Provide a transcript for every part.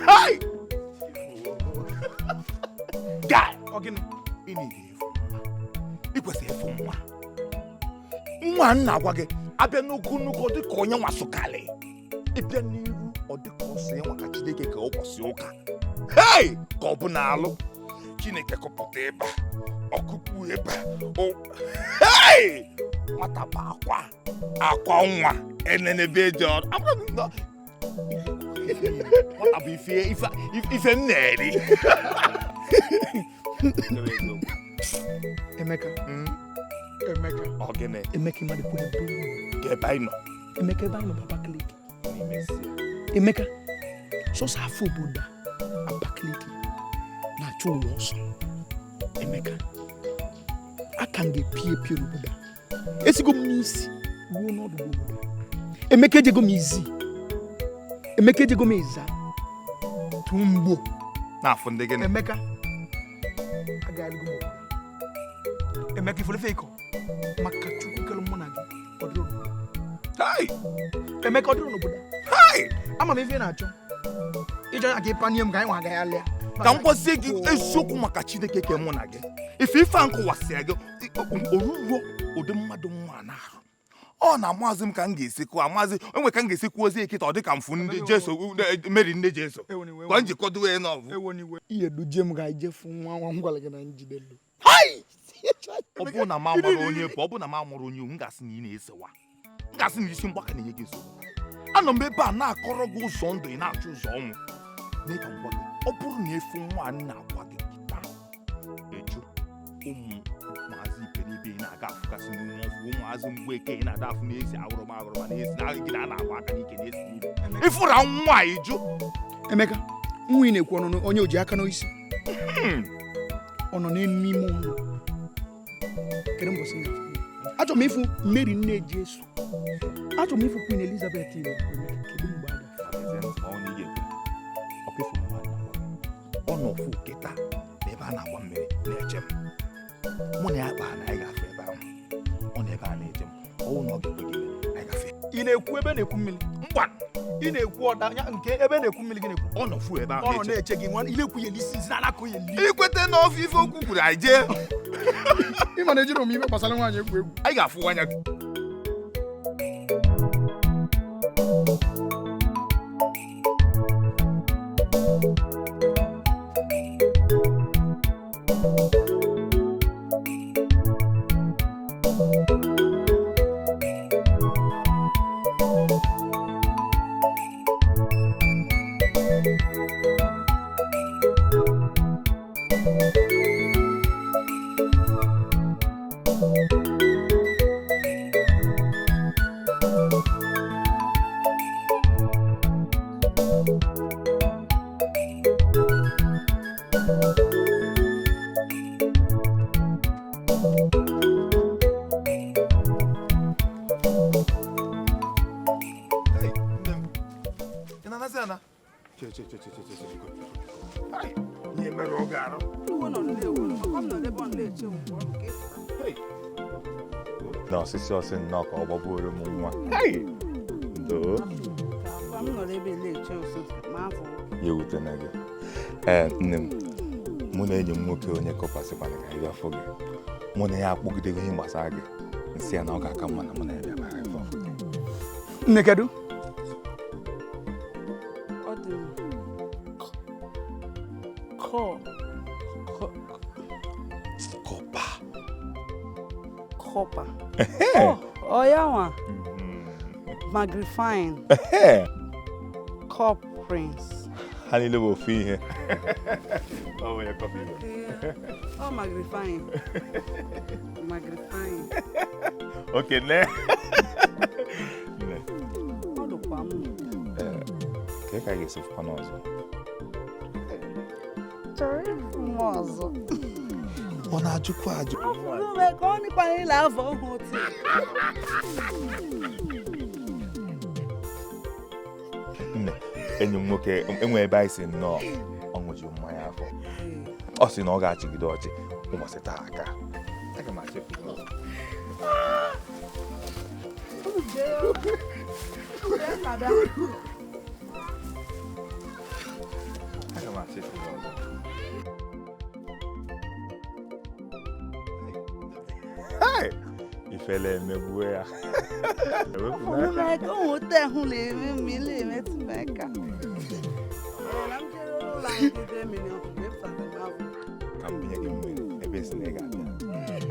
Hey! Guy! Ọ gịnị? Ị na-eri ịfụ nwa. Ị kwesịrị ịfụ nwa. Nwa m na-agwa gị, abịa n'ogologo ọ dịka onye nwa sụkalị. Ịbịa n'iru ọ dịka ọsọ ya nwa ka Chineke ka ụbọchị ụka. Hey! Ka ọ bụ na-alụ. Chineke kụpụta ebe a, ọkụkpu ebe a. Hey! Nwata bụ akwa. Akwa nwa enenebe dị ọrụ. Abụrụ m nọ- Nwata bụ ife ife ife m na-eri. Emeka. Emeka. Ọ gịnị? Emeka, ịmadịkwa ebe ị nọ. Ka ebe anyị nọ. Emeka, ebe anyị nọ bụ Abakaliki. N'imesi ya. Emeka, sọsọ afọ obodo a, Abakaliki na-achụ ụwa ọsọ. Emeka, aka m ga-epi epi n'obodo a. Esigo m n'isi ruo n'ọdụ obodo a. Emeka, ejego m izi. Emeka, ejego m ịza tụ mgbo. Na-afụ ndị gịnị? Emeka, agagharịgo m obodo. Emeka, ifulefe ịkọ maka Chukwu kere mụ na gị, ọ dịrọ n'obodo. Hey! Emeka, ọ dịrọ n'obodo. Hey! Ama m ife ị na-achọ. Ịchọ ya ka ị panie m ka anyị nwa agaghị alịa. Ka m gwazie gị eziokwu maka Chineke ke mụ na gị. Ife ife a nkụwasịa gị oruruo ụdị mmadụ nwa na-arụ. Ọ na-amazị m ka m ga-esi kụọ amazị enwe ka m ga-esi kwuo ozi ekịta ọ dị ka mfu ndị Jesu Meri nne Jesu ka m ji kwado ya n'ọvụ. Ihe duje m ga ejefu nwa nwa m gwara gị na njide lu. Ọ bụrụ na m amara onye bụ ọ bụrụ na m amara onye m ga-asị na ị na-esewa, m ga-asị na isi mgbaka na-enye gị nsogbu. Anọ m ebe a na-akọrọ gị ụzọ ndụ, ị na-achọ ụzọ ọnwụ. Mee ka m gwa gị, ọ bụrụ na efu nwa a na-agwa gị kịta eju ụmụ maazị iberibe ị na-aga afụgasị n'ume ọfụ ụmụazị mgbeke ị na-ada afụ n'ezi ahụrụma ahụrụma n'ezi na gị na a na-agba aka n'ike n'ezi n'ime ịfụra nwa eju. Emeka, nwa ị na-ekwu ọnụnụ onye oji aka n'isi ọ nọ n'ime ime ụlọ. Kedu mbọsị m ga-afụ ya? Achọrọ m ịfụ Mary nne Jesu. Achọrọ m ịfụ Queen Elizabeth ị na-ekwu. Kedu mgbe a ga-afụ? Ọ nọ fụ kịta n'ebe a na-agba mmiri na-eche m. Mụ na ya kpaa na anyị ga-afụ ebe ahụ. Ọ nọ ebe a na-eche m. Ọ wụ na ọ ga-ekwe gị ime, anyị gafe. Ị na-ekwu ebe na-ekwu mmiri? Ngwa. Ị na-ekwu ọda ya nke ebe na-ekwu mmiri gị na-ekwu? Ọ nọ fụ ebe ahụ Ọ nọ na-eche m. na-eche gị nwa, ị na-ekwu ya n'isi isi na-anakọ ya eli. Ikwete na ofe ife okwu kwuru anyị jee. Ị ma na ejiro m ife gbasara nwaanyị egwu egwu. Anyị ga-afụ anya gị. Na osisi ọsị nnọọ ka ọ gbagbuoro m nwa. Ndoo. Ya ewutena gị. Ee, nne m, mụ na enyi m nwoke onye kọpasịkwana ka anyị bịa fụ gị. Mụ na ya akpọgidego ihe gbasara gị. Nsị ya na ọ ga-aka mma na mụ na ya bịa mara ife ọfụ gị. Nne, kedu? Ọ dị m. Kọ. Kọ. Kọpa. Kọpa. Ọ ya nwa. Magrifine. Cup Prince. Ha niile bụ ofu ihe. Ọ bụ ya kọfị. Ọ Magrifine. Magrifine. Oke, nne. Nne. Ọ dịkwa mma. Ee, ka ka ga-esi fụkwa n'ọzọ? Chọrọ ịfụ m ọzọ. Ọ na-ajụkwa ajụ. Afụrụ m ka ọ nịkwa niile afọ ọhụụ tii. Nne, enyi m nwoke enwe ebe anyị si nnọọ ọ ṅụjuru mmanya afọ. Ọ sị na ọ ga-achịgide ọchị ụbọchị taa aka. Aga m achị. Abịa. Aga m achọ ịfụ gị ọzọ. Hey! Ifele emegbuo ya. Ewepụ n'aka. Ọmụmụ ohun tẹ̀ hùn lè mí mi lè mẹ́tì mẹ́ka. Na m jere ụlọ anyị dede mmiri ọkụ mgbe m fata m ahụ. Ka m binye gị mmiri ebe esi na ị ga-abịa.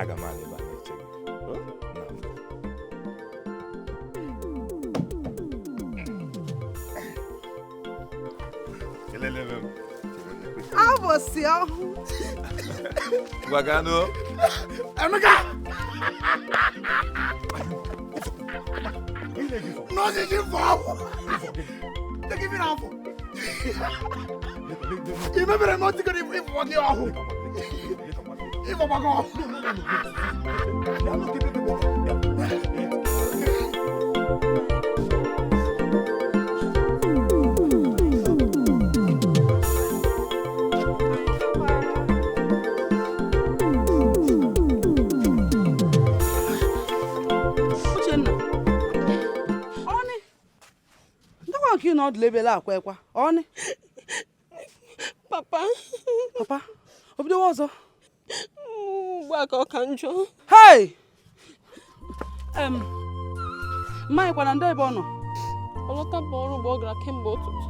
Aga m ala ebe a na-eche gị. O, nna m. Kelele m. Abọsị ọhụụ. Ngwa gaa nụ. Emeka! N'osisi fọ ọgwụ. Take ife na-afọ. I mebere na otigoro ịfọ gị ọhụ. Ịfọkwa gị ọhụ. Uchenna. Ọnị. Ndekwa nke ị nọ ọdụla ebele akwa ekwa. Ọnị. Papa, Papa, o bidowe ọzọ. ugbu a ka ọ ka njọ. Hey! Mmanya kwana ndị ebe ọ nọ. Ọ lọtaba ọrụ mgbe ọ gara kemgbe ụtụtụ.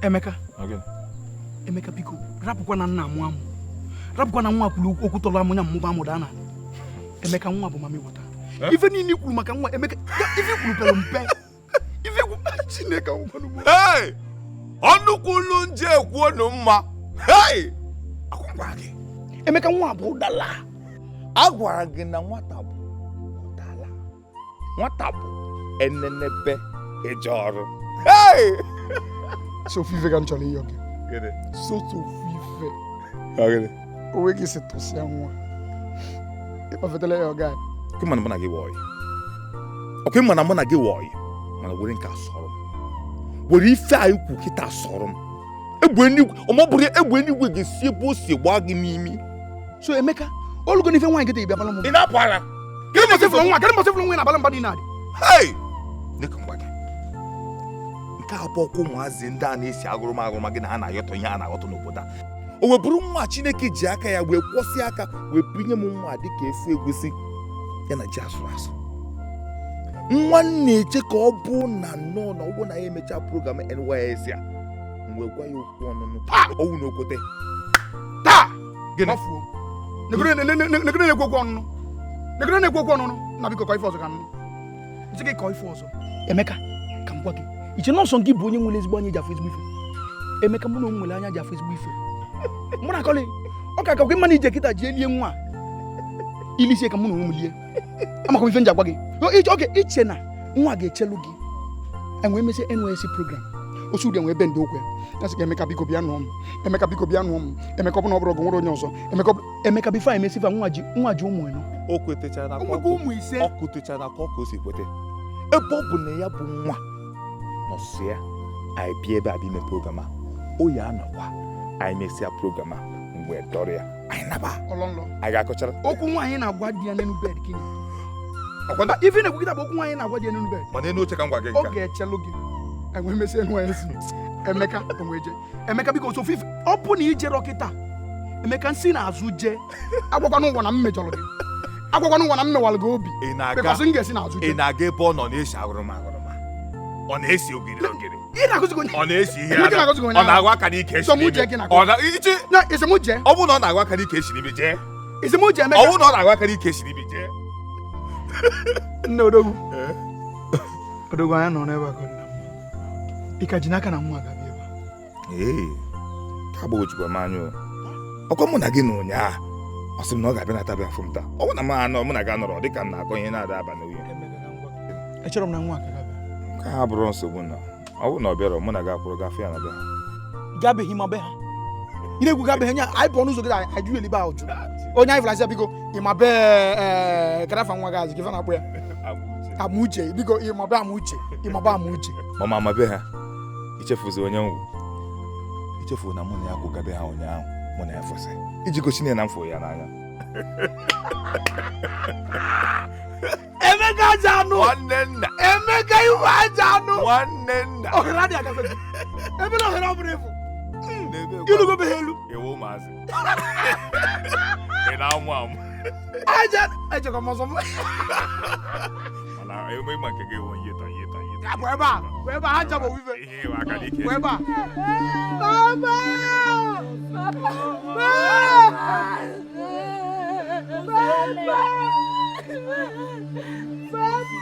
Emeka, Okay. Emeka biko, rapụkwa na nna amụ amụ. Rapụkwa na nwa kwuru okwu tọrọ amụ nya mmụba amụ daa na. Emeka nwa bụ mami wọta. Ife niile i kwuru maka nwa Emeka, ya, ife i kwuru pere mpe. Ife i kwuru Chineke anwụkwanụ m. Hey! Ọnụkwulu nje ekwuonu mma. Hey! Akwụkwọ gị. Emeka nwa bụ ụdala. A gwara gị na nwata bụ ụdala. Nwata bụ enenebe eje ọrụ. Hey! So ofu ife ka m chọrọ ịyọ gị. Gịnị? Sotu ofu ife. Ọ gịnị? Onwe gị si tụsịa nwa. Ịkpafetala ya ọga. Ọkwa ịma na mụ na gị wụ ọyị. Ọkwa ịma na mụ na gị wụ ọyị. Mana were nke a sọrọ m. Were ife a ikwu kịta sọrọ m. Egbe eluigwe, ọ bụrụ egbe eluigwe ga-esi ebe o si gbaa gị n'imi. So Emeka, olugo n'ife nwaanyị gị bịa balụ m. Ị na-apụ ara. Kedụ mbọsị fụrụ nwa? Kedụ mbọsị fụrụ nwa ị na-abalụ mba dị na-adị? Hey! Dịka mgba gị. Nke a bụ ọkwa ụmụazị ndị a na-esi agụrụma agụrụma gị na ha na-ayọtọ ihe a na-aghọtọ n'obodo a. O wee bụrụ nwa Chineke ji aka ya wee kwọsị aka wee binye m nwa dịka efu egusi ya na ji asụrụ asụ. Nwa m na-eche ka ọ bụ na nnọọ na ọ bụ na ya emechaa program NYSC a m wee gwa ya okwu ọnụnụ owu na okwete. Taa! Gịnị? Gbafuo. Negoro na-ekwu okwu ọnụnụ. Negoro na-ekwu okwu ọnụnụ. Na biko kọọ ife ọzọ ka nụ. Nsị gị kọọ ife ọzọ. Emeka, ka m gwa gị. Iche na ọsọ gị bụ onye nwere ezigbo anya eji afụ ezigbo ife. Emeka mụ na onwe nwere anya ji afụ ezigbo ife. Mụ na akọlị, ọ ka akakwa ịma na ije kịta ji elie nwa a. Ilisie ka mụ na onwe m lie. Amakwa m ife m ji agwa gị. Oge iche na nwa ga-echelu gị. Enwee mesie NYSC program. Osu ụdị enwee bend okwu ya. Ya sị ka Emeka biko bịa nụọ m. Emeka biko bịa nụọ m. Emeka ọ bụ na ọ bụrụ ọgụ nwere onye ọzọ. Emeka Emeka bifo anyị mesifa nwa ji ụmụ ịnọ. O kwetechara ka Ụmụ ụmụ ise. ọ kwetechara ka ọ ka o si kwete. Ebe ọ bụ na ya bụ nwa nọsụ ya anyị bịa ebe a bịa ime program a o ya anọkwa anyị mesịa program a mgbe dọrọ ya anyị naba Ọlọnlọ. anyị ga-akọchara. Okwu nwaanyị na-agwa di ya n'elu bed gịnị? Ọkwa Mba, ife na-ekwu kịta bụ okwu nwaanyị na-agwa di ya n'elu bed. mana enu oche ka m gwa gị Ọ nke a. ga-echelụ gị. Enwee mesie NYSC. Emeka onwe je. Emeka biko sofu ife. Ọ bụ na ijere kịta. Emeka nsi n'azụ jee. Agwakwana ụwa na m mejọrọ gị. Agwakwana ụwa na m mewalụ gị obi. Ị na-aga Because m ga-esi n'azụ ị jee. na-aga ebe ọ nọ na-esi agụrụma agụrụma. Ọ na-esi ogiri ogiri. Ị na-akụzi gị onye. Ọ na-esi ihe Emeka na-akụzi gị onye ọ na-agwa aka n'ike esi So mụ n'imi. jee gị na- Ọ na iche Na isi mụ jee. ọ bụrụ na ọ na-agwa aka n'ike esi n'imi jee. Isi mụ jee Ọ Emeka. bụrụ na ọ na-agwa aka n'ike esi n'imi jee. Nne odogwu. Odogwu anya nọ n'ebe a ka ọ dị na mma. Ị ka ji n'aka na nwa ga-abịa ebe a. Ee, ka agbagwojukwa m anya o. Ọkwa mụ na gị nọ ụnyaahụ ọ sị m na ọ ga-abịa nata bịa fụ m taa. Ọ bụ na m anọ mụ na gị anọrọ dị ka m na-akọ ihe na-ada aba n'oyi. Echere m na nwa ka ga-abịa. Nke a bụrụ nsogbu na ọ bụrụ na ọ bịara mụ na gị akwụrụ gafe ya na be ha. Gabeghị ma be ha. Ị na-ekwu gabeghị nya anyị pụọ n'ụzọ gị anyị jụ elibe ahụ jụ. Onye anyị fụrụ asị biko ị ma be karafa nwa gị azụ gị na-akpọ ya. Amuche biko ị ma be Amuche ị ma be Amuche. Ma ma ama be ha ichefuzi onye ngwụ ichefu na mụ na ya kwụgabe ha ụnyaahụ mụ na ya fụsị iji gosi na ya na m fụrụ ya n'anya. Emeka aja anụ. Nwanne nna. Emeka iwu aja anụ. Nwanne nna. Ohere adịghị agafe gị. Ebe na ohere ọ bụla efu. Ilugo be elu. Ewu ụmụazị. Ị na-amụ amụ. Aja ejekwa m ọzọ m. Mana eme ịma nke gị wụ ihe tọ ihe tọ ihe tọ. Bụ ebe a, bụ ebe a ha ncha bụ ofufe. Ihe ịwa aka n'ike. Bụ ebe a. Baba! Baba! Baba! Baba!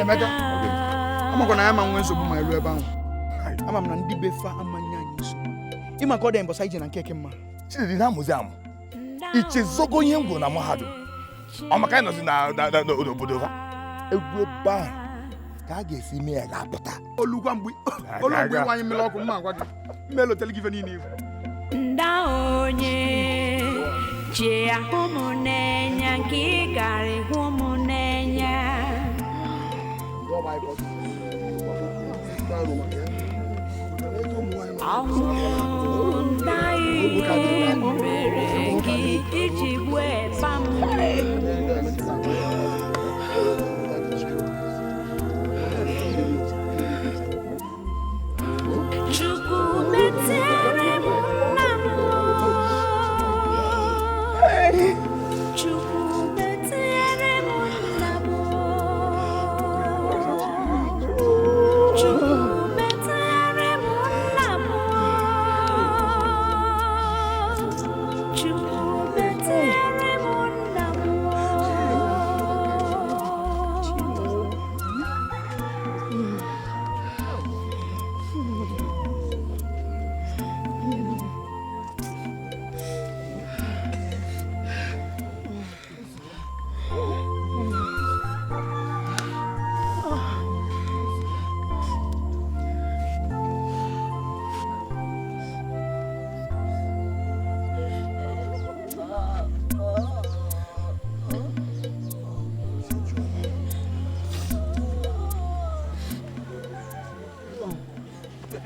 Emeka, amakwa na ya ma nwee nsogbu ma elu ebe ahụ. Ama m na ndị be fa amanya anyị nsogbu. Ịma ka ọ dị mbọsa ije na nke mma. Chidi na-amụzi amụ. Ichezogo ihe m gụrụ na mahadum. Ọ maka anyị nọzi n'obodo ha. Egwu ebe ahụ ka a ga-esi mee ya ga-apụta. Olugwa mgbe ịwa anyị mmiri ọkụ mma agwa gị. Mmelotele gị ife niile ifu. Nda onye chi ahụ m n'enya nke ị gara ịhụ m n'enya. Ọnwụ nda ihe mere gị iji gbuo eba m. Chukwu metere m nna m. Chukwu metere m nna m. Chukwu metere m nna m. Chukwu metere m nna m.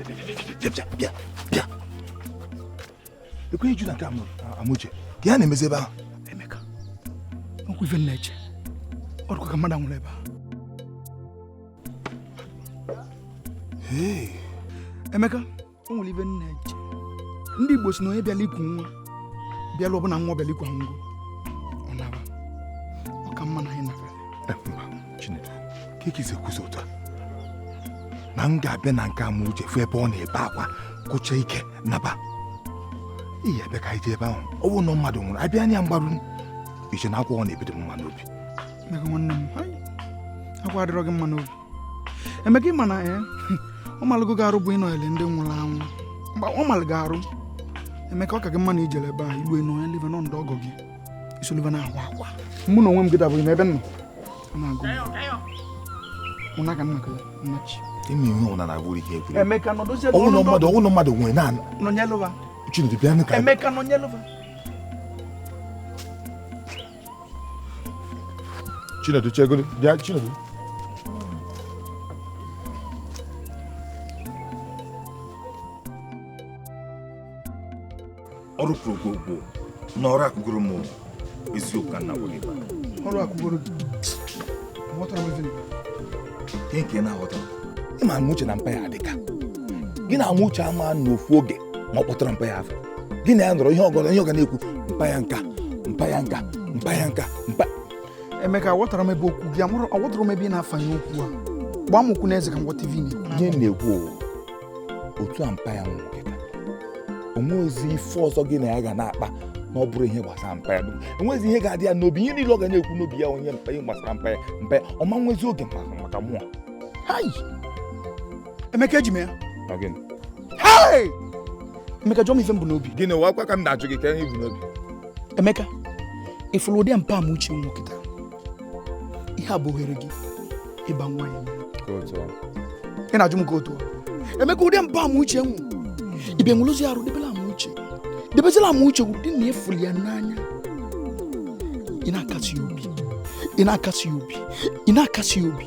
Bịa bịa bịa bịa. Ekwenye ju na nke Amuche ka ya na-emezi ebe ahụ. Emeka, okwu ife m na-eche ọ dịkwa ka mmadụ anwụrụ ebe a. Hey. Emeka, o nwere ife m na-eche. Ndị Igbo si na onye bịala iku nwa bịala ọbụna nwa bịala iku anwụgo ọ naba, ọ ka mma na anyị nabara. Mba, Chinedu, ka eke si ekwuzi otu a na m ga-abịa na nke Amuche fụ ebe ọ na-ebe akwa kwụcha ike naba. Iyi ebe ka anyị jee ebe ahụ, ọ bụrụ na mmadụ nwụrụ abịa anya mgbaru iche na akwa ọ na-ebido m mma n'obi. Emeka nwanne m, hai, akwa adịrọ gị mma n'obi. Emeka, ị ma na ọ malụgo gị arụ bụ ịnọnyere ndị nwụrụ anwụ. Mgbe ọ malụ gị arụ, Emeka, ọ ka gị mma na ijere ebe a ilu enu onye live nọ ndụ ọgọ gị isolive na-akwa akwa. Mụ na onwe m gịda bụghị m ebe m nọ. Ọ na-agụ m. Ụna ka nna gị nnachi. Ime ihe ọbụla na-abụrụ ihe egwuregwu. Emeka nọdụzie Ọnwụ na mmadụ, ọnwụ na mmadụ nwere naanị. Nọnyelụva. Chinedu, bịa nụ ka anyị- Emeka nọnyelụva. Chinedu, chegoro, bịa Chinedu. Ọrụ kwuru gwogwo na ọrụ akụgoro m eziokwu ka nna gwa gị. Ọrụ akụgoro gị. Aghọtara m ife na- Nke nke na-aghọta. Ị ma Amuche na mpa ya adịka. Gị na Amuche ama n'ofu oge ma ọ kpọtara mpa ya afọ. Gị na ya nọrọ ihe ọgọdọ ihe ọ ga na-ekwu mpa ya nka, mpa ya nka, mpa ya nka, mpa. Emeka, aghọtara m ebe okwu gị, aghọtara m ebe ị na-afanye okwu a. Gbaa m okwu n'eze ka m ghọta ife ị na-ekwu. Ihe m na-ekwu o, otu a mpa ya nwụrụ kịta, o nweghịzi ife ọzọ gị na ya ga na-akpa na ọ bụrụ ihe gbasara mpa ya. Enweghịzi ihe ga-adị ya n'obi, ihe niile ọ ga na-ekwu n'obi ya onye mpa ihe gbasara mpa ya, mpa ya, ọ ma nwezi oge maka mụọ. Hai! Emeka, eji m ya. Na gịnị? Hai! Emeka, jụọ m ife m bụ n'obi. Gịnị ụwa akwa ka m na-ajụ gị ka ihe bụ n'obi? Emeka, ị fụrụ ụdị mpa Amuche nwụ kịta? Ihe a bụ ohere gị ịba nwa ya. Ị na-ajụ m ka otu a. Emeka, ụdị mpa Amuche nwụ. Ị bịa nwere ozi arụ debela Amuche. Debezila Amuche ụdị na ịfụrụ ya n'anya. Ị na-akasi ya obi. Ị na-akasi ya obi. Ị na-akasi ya obi.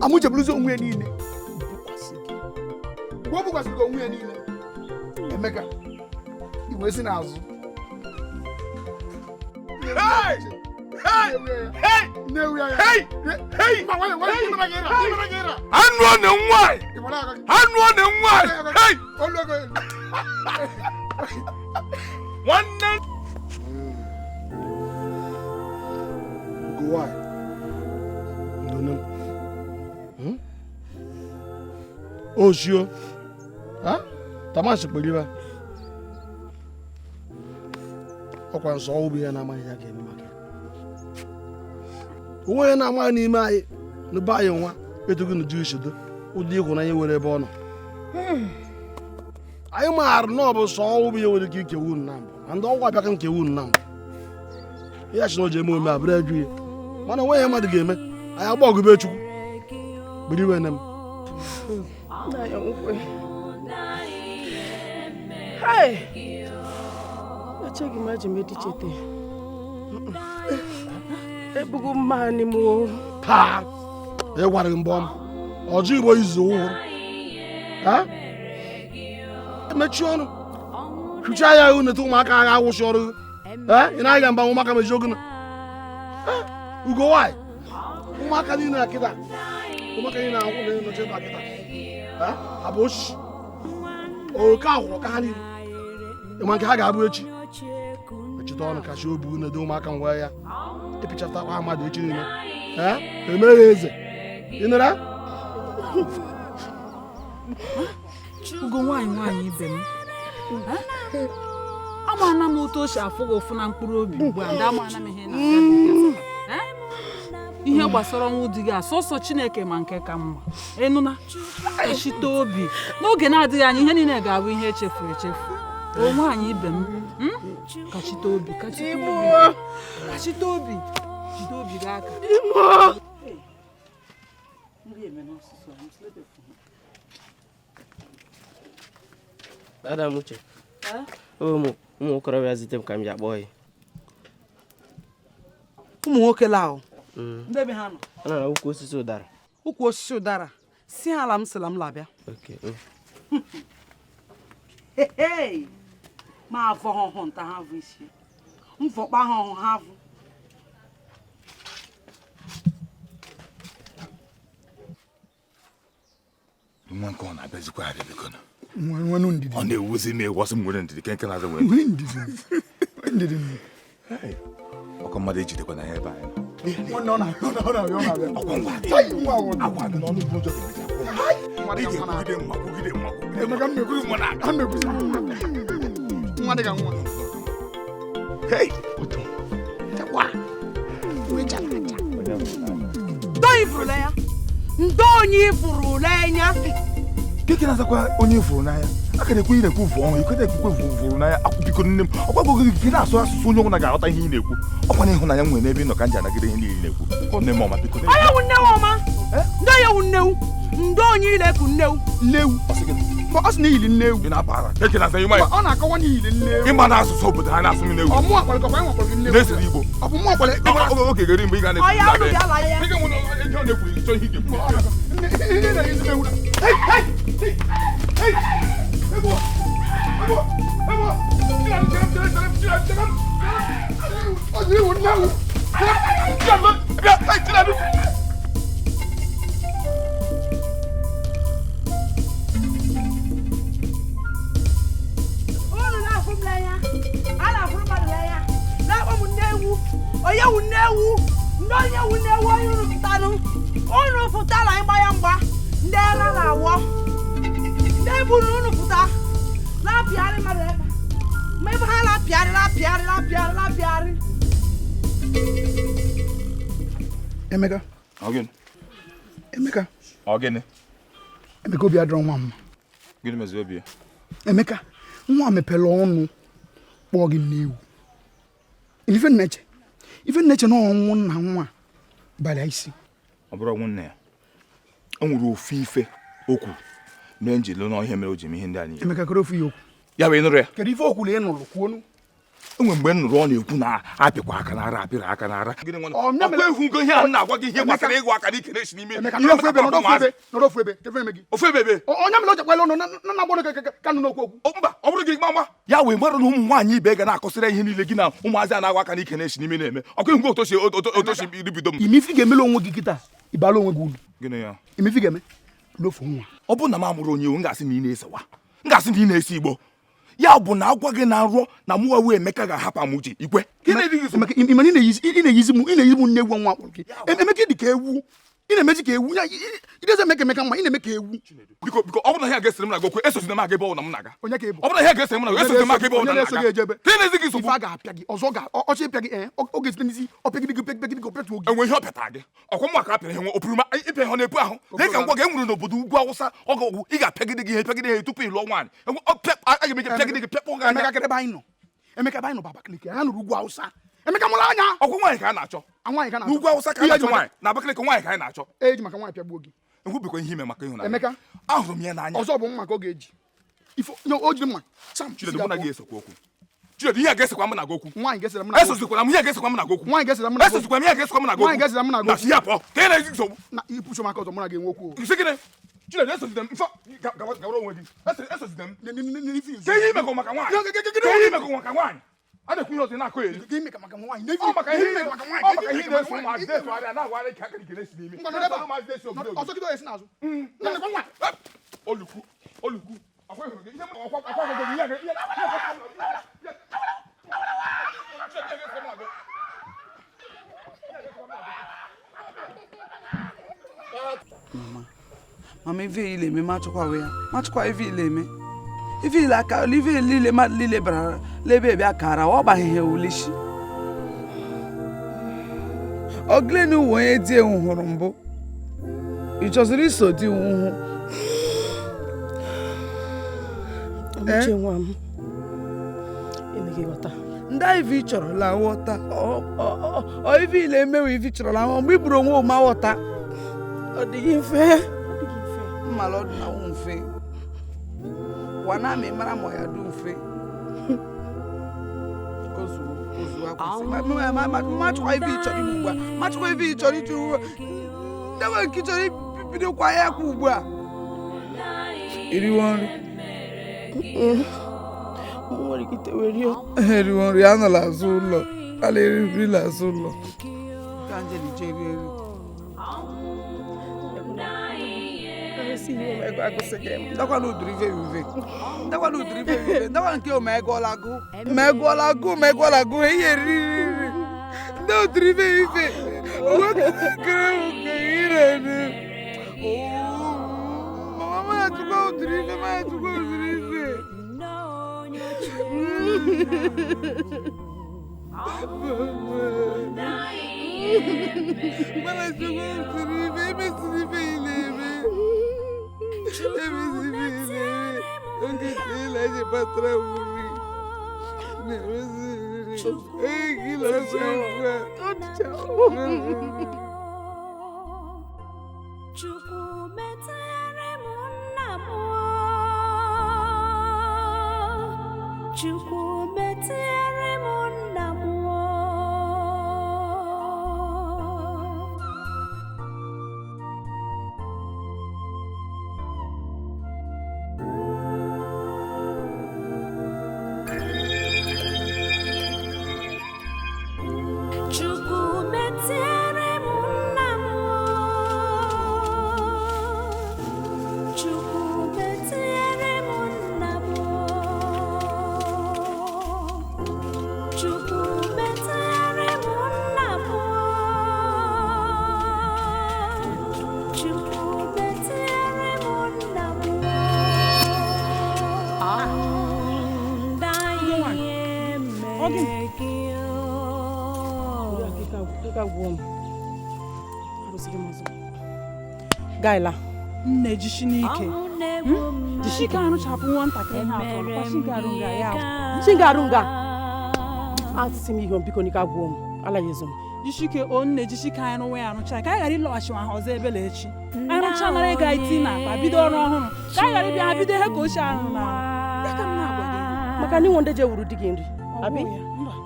Amuche bụrụzi onwe ya niile. Bukwasị gị. Mgbe ọ bukwasịrị gị onwe ya niile. Emeka, ị wee si n'azụ. Hey! Hey! Hey! Hey! Hey! Anụ ọ na-enwe! Anụ ọ na-enwe! Hey! Nwanne! Go why? Ndone m. Oshio. Ha? Tamashi kperiba. Ọkwa nsọ ọwụ bụ ihe na-amaghị ya ga-eme maka ya. Onwe onye na-amaghị n'ime anyị n'be anyị nwa etughị n'ụdị ishido ụdị ịhụnanya nwere ebe ọ nọ. Anyị maara na ọ bụ sọ ọnwụ bụ ihe nwere ike ikewu unu na mbụ na ndị ọgwụ abịaka nkewu unu na mbụ. Ya sị na o ji eme omume abụrụ eju ya mana onwe ihe mmadụ ga-eme anyị agba ọgụbe Chukwu buru iwe nne m. Hey! Echeghị m aji m edichete. Ebugo mmanị m o. Paa! Ị gwara gị mbọ m ọjọ Igbo izu ụhụrụ. Ha? Emechi ọnụ hichaa ya ihu neta ụmụaka agha awụsị ọrụ gị. Ị na-aga mba ụmụaka mejie oge na ugo nwaanyị ụmụaka niile na kịta ụmụaka niile na-akwụ na nọchi ebe a kịta abụ osisi oke akwụrụ ka ha niile ịma nke ha ga-abụ echi mechite ọnụ kachi obi unu dị ụmụaka ngwa ya ịpịchatakwa mmadụ echi niile emeghe eze ị nụra. Ugo nwaanyị nwaanyị ibe m amaana m otu o si afụ gị ụfụ na mkpụrụ obi ugbu a ndị amaana m ihe na-agabiga ihe gbasara ọnwụ di gị asọsọ Chineke ma nke ka mma ịnụna echite obi n'oge na-adịghị anya ihe niile ga-abụ ihe echefuru echefu. O nwaanyị ibe m kachite obi kachite obi kachite obi jide obi gị aka. Dada Amuche, ụmụ okorobịa zite m ka m ji akpọ ya. Ụmụ nwoke la o. Ndị ebe ha nọ? Ha nọ na ukwu osisi ụdara. Ukwu osisi ụdara. Si ala m sịla m labịa. Okay. Oh. Hey! Ma avọ ha ọhụ nta ha vụ isi. Mvọkpa ha ọhụ ha vụ. Nwa nke ọ na-abịazikwa abịa biko nụ. Nwenu ndidi. Ọ na-ewuzi m ewu ọsị m nwere ndidi nke na-azụ nwere Nwee ndidi. Nwee ndidi. Ọkọ mmadụ ejidekwa na ya ebe anyị nọ. Nwanne ọ na-abịa ọ na-abịa ọ na-abịa. Ọkwa ngwa Tai, nwa ahụ. Agwa gị n'ọnụ bụ ụjọ ga-emecha. Nwa Ị dị ka nwa ga-ekwugide mma kwugide mma kwugide Emeka m na-ekwuzi mma na-aga. A na-ekwuzi nwa dị ka nwa. Hey! Chekwa. Nwe chara acha. Ndo ifuru n'anya. Ndo onye ifuru n'anya. Keke na-azakwa onye ifuru n'anya. A ka na-ekwu ị na-ekwu vụọ ọnwụ, ikweta ekwukwe vụrụ n'anya akwụbiko nne m. Ọkwa gị gị na-asụ asụsụ onye ọbụla ga-aghọta ihe ị na-ekwu. Ọkwa na ịhụnanya m nwere n'ebe ị nọ ka m ji anagide ihe niile ị na-ekwu. Nne m ọma biko. Onye wu nnewu ọma. Ndo onye wu nnewu. Ndo onye ile-eku nnewu. Nnewu. Ọ sị gị Ma ọ sị na iyili nnewu. ị na-aba ara. Keke na-aza ịma Ma ọ na-akọwa na iyili nnewu. ịma na asụsụ obodo ha na-asụ m nnewu. Ọ mụ akpọrọ gị, ọkwa anyị nwakpọrọ gị nnewu. Na-esiri Igbo. Ọ bụ mụ akpọrọ Oge ga-eri mgbe ị ga na-ekwu. Ọya unu bịa la ya. Ị ga-enwe ihe ọ na-ekwu ịchọ ihe ị ga-ekwu. Ihe na-ezi m ewu. Hey, hey, hey, hey. Egwu, egwu, egwu. Chere m, chere m, chere m, chere m, chere m. Ọ dị iwu nnewu. Chere m, bịa, hey, chere m. Unu na-afụ m n'anya. A na-afụrụ mmadụ n'anya. Na-akpọ m nnewu. Onye wu nnewu. Ndị onye wu nnewu onye unu pụtanụ. Unu pụtara ịgba ya mgba. Ndị ara na-awọ. Ndị ebunu unu pụta. Na-apịarị mmadụ ebe. Ma ebe ha na-apịarị na-apịarị na-apịarị na-apịarị. Emeka. Ọ gịnị? Emeka. Ọ gịnị? Emeka obi adịrọ nwa mma. Gịnị meziri obi ya? Emeka, nwa mepere ọnụ kpọọ gị nnewu. Ife nneche. Ife nneche na ọnwụ nna nwa bara isi. Ọ bụrụ ọnwụ nna ya. O nwere ofu ife o kwuru mere m ji lụ n'ọhịa mere o ji eme ihe ndị a niile. Emeka kere ofu ya okwu. Ya wee nụrụ ya. Kedu ife o kwuru ị nụrụ kwuonu? E nwere mgbe m nụrụ ọ na-ekwu na apịkwa aka n'ara apịrị aka n'ara. Gịnị nwa Ọ, nye mere- ọkwa ehugo ihe a m na-agwa gị ihe gbasara ịgụ aka n'ike na-esi n'ime. Emeka Ihe nọrọ ofu ebe gbasara nọrọ ofu ụmụazị. ebe nọrọ ofu ebe kefe eme gị. Ofu ebe ebe. Onye mere o jekwala ọnụ na na agbọrọ ka nụ n'okwu okwu. O, mba ọ bụrụ gị mama ya wee mara na ụmụ nwaanyị ibe ga na-akọsịrị ihe niile gị na ụmụazị a na-agwa aka n'ike na-esi n'ime na-eme. Ọkwa ehugo otoshi otoshi ribido m. Ime ife ị ga-emere onwe gị kịta ịbala onwe gị uru. Gịnị ya? Ime ife ị ga-eme lofu nwa. Ọ bụrụ na m amụrụ onye iwu m ga-asị na ị na-esewa m ga-asị na ị na-esi igbo ya bụ na agwa gị na nrọ na mụwa wee Emeka ga-ahapụ Amuche ikwe Gịnị dị gị nsogbu? Emeka ị ma na ị na-eyizi m ị na-eyizi m nne ewu nwa akpọrọ gị. Emeka dị ka ewu. Ị na-emezi ka ewu. Ya ị eme ka Emeka mma ị na-eme ka ewu. Biko biko ọ bụrụ na ihe a ga-esere m na gị okwu esozina m aga ebe ọ bụla m na-aga. Onye ka ị bụ? Ọ bụrụ na ihe a ga-esere m na gị esozina m aga ebe ọ Onye bụla m na-eso na-aga. gị ejebe. Gịnị na-ezi gị nsogbu? Ife a ga-apịa gị ọzọ ga ọchị ịpịa gị ee ọ ga-esite n'isi ọ pịagide gị pịagide gị ọ pịatuo gị. Enwe ihe ọ pịata gị ọkwa mma ka a pịara ihe nwe opuru ma ịpịa ihe ọ na-epu ahụ lee ka ngwa gị e nwere n'obodo ugwu awụsa ọ ga ọgwụ ị ga-apịagide gị ihe pịagide ihe tupu ị lụọ nwaanyị Enwe- ọ pịa- a ga m eje pịagide gị pịakpọ gị anya Emeka kedụ ebe anyị nọ? Emeka ebe anyị nọ bụ Abakaliki anyị nụrụ ugwu awụsa. Emeka mụrụ anya. Ọkwa nwaanyị ka a na-achọ. Nwaanyị ka a na-achọ. N'ugwu awụsa ka a na-achọ nwaanyị na Abakaliki nwaanyị ka anyị na-achọ. Eji maka nwaanyị pịagbuo gị. Enwebekwa ihe ime maka ịhụnanya. Emeka. Ahụrụ m ya n'anya. Ọzọ bụ mma ka ọ ga-eji. Ifo o jiri mma. Sam Chinedu mụ na gị esekwa okwu. Chinedu ihe a ga-esekwa mụ na gị okwu. Nwaanyị ga-esere mụ na gị okwu. Esozikwara m ihe a ga-esekwa mụ na gị okwu. Nwaanyị ga-esere mụ na gị okwu. Esozikwara m ihe a ga-esekwa mụ na gị okwu. Nwaanyị ga-esere mụ na gị Na okwu. si ya pụọ. Ka ị na-ezi nsogbu. Na ipucho maka ọzọ mụ na gị enwe okwu o. Nsị gịnị? Chinedu esozide m. Mfọ gawara onwe gị. Esozide m. Ka ihe imekọ maka nwaanyị. Ka ihe imekọ maka nwaanyị. A na-ekwu ihe ọzọ ị na-akọ ya eri. Ka ime maka nwaanyị. Ọ maka ihe maka nwaanyị. Ọ maka ihe na-eso ụmụazị na-esogharị a na-agwara ike aka ike na-esi n'ime. Ngwa nọrọ ebe a. Ụmụazị na-esi obodo Ọzọ gị esi n'azụ. Nne m nwa. Olukwu olukwu. Akwa ịhụrụ gị ihe m akwa akwa gị ihe ihe Mama, mama ife ile eme machukwa ya machukwa ife ile eme ife ile aka ife ile mmadụ niile bara lebe ebe akara ọ gbaghị ha ulishi Oglenu wụ onye di ewu hụrụ mbụ ị chọziri iso di hụ Uche nwa m emeghị ghọta ndị ife ị chọrọ la ghọta ọ ife ile emewe ife ị chọrọ la mgbe i gburu onwe ụma ghọta ọ dịghị mfe mmala ọdụ na wụ mfe wana mi mara ma ya du mfe ozu ozu akwụsị machukwa ife ị chọrọ ime ugbu a machukwa ife ị chọrọ ịchụ ugbu a ndị nwere nke ị chọrọ Bidokwa ya kwa ugbu a. Iriwo nri. Nwere ike itewe rio. Eriwo nri anọla azụ ụlọ. Ala eri nri n'azụ ụlọ. Ka Angeli jee rie nri. Ndakwa n'udiri ife uve. Ndakwa n'udiri ife uve. Ndakwa nke omegolagu. Megolagu, megolagu, ihe riri. Ndị udiri ife ife. Owe kere uke ire ni. Oh, mama ma chukwa udiri ife, ma chukwa udiri ife. Mama chukwa udiri ife, emesiri ife ile eme. Chukwu metere m nna m, Chukwu metere m nna m. Chukwu metere m nna m, Chukwu metere m nna m, Chukwu metere m nna m, Chukwu metere m nna m. Ọnwụ mere gị. Gaila. Nne jishi n'ike. Jishi ka arụchapụ nwatakịrị ha afọ kwa shingarunga ya. Shingarunga. Asị m ihe biko n'ike agwụ m. Ala ya ezo m. Jishike o nne jishike anyị rụwa ya arụcha ka anyị ghara ịlọghachi ha ọzọ ebele echi. Anyị rụcha nara ego anyị tii n'akpa bido ọrụ ọhụrụ ka anyị ghara ịbịa ha bido ihe ka ochie arụ na. Ya ka m na-agwa gị. Maka na inwe ndị je wuru di gị nri. Abi?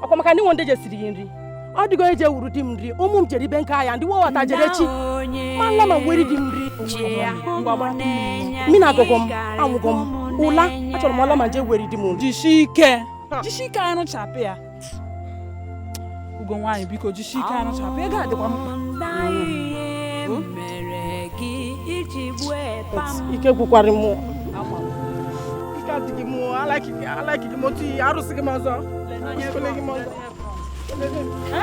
Ọkwa maka na inwe ndị je siri gị nri. Ọ dịgo eje wuru di m nri, ụmụ m jere ibe nke ahịa ndị wọwata jere chi. Ma nla ma weri di m nri. Mi na agụgụ m, anwụgụ m, ụla, achọrọ m ọla ma je weri di m nri. Jishike. Jishike arụchapụ ya. Ugo nwaanyị biko jishike arụchapụ ego adịkwa mkpa. Ike gwụkwara m. Ike adịghị m, alaikigị m otu ihe, arụsịghị m ọzọ. Arụsịghị m ọzọ.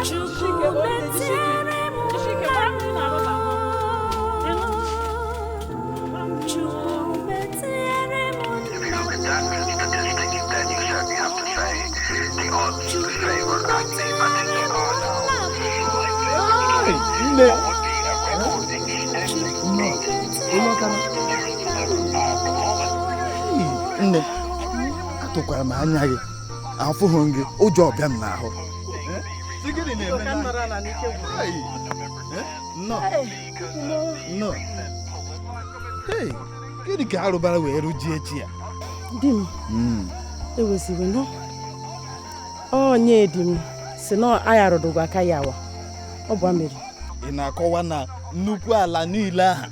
Chukwu metere m nna m, Chukwu metere m nna m, Chukwu metere m nna m. Nne. Nne, atụkwara m anya gị, afụghị m gị, ụjọ ọbịa m n'ahụ. Gịnị ka arụbara wee rụjie chi ya? Di m, eweziwe nọ. Onye di m si na anyị arụdụgo aka ya awa. Ọ bụ ameri. Ị na-akọwa na nnukwu ala niile aha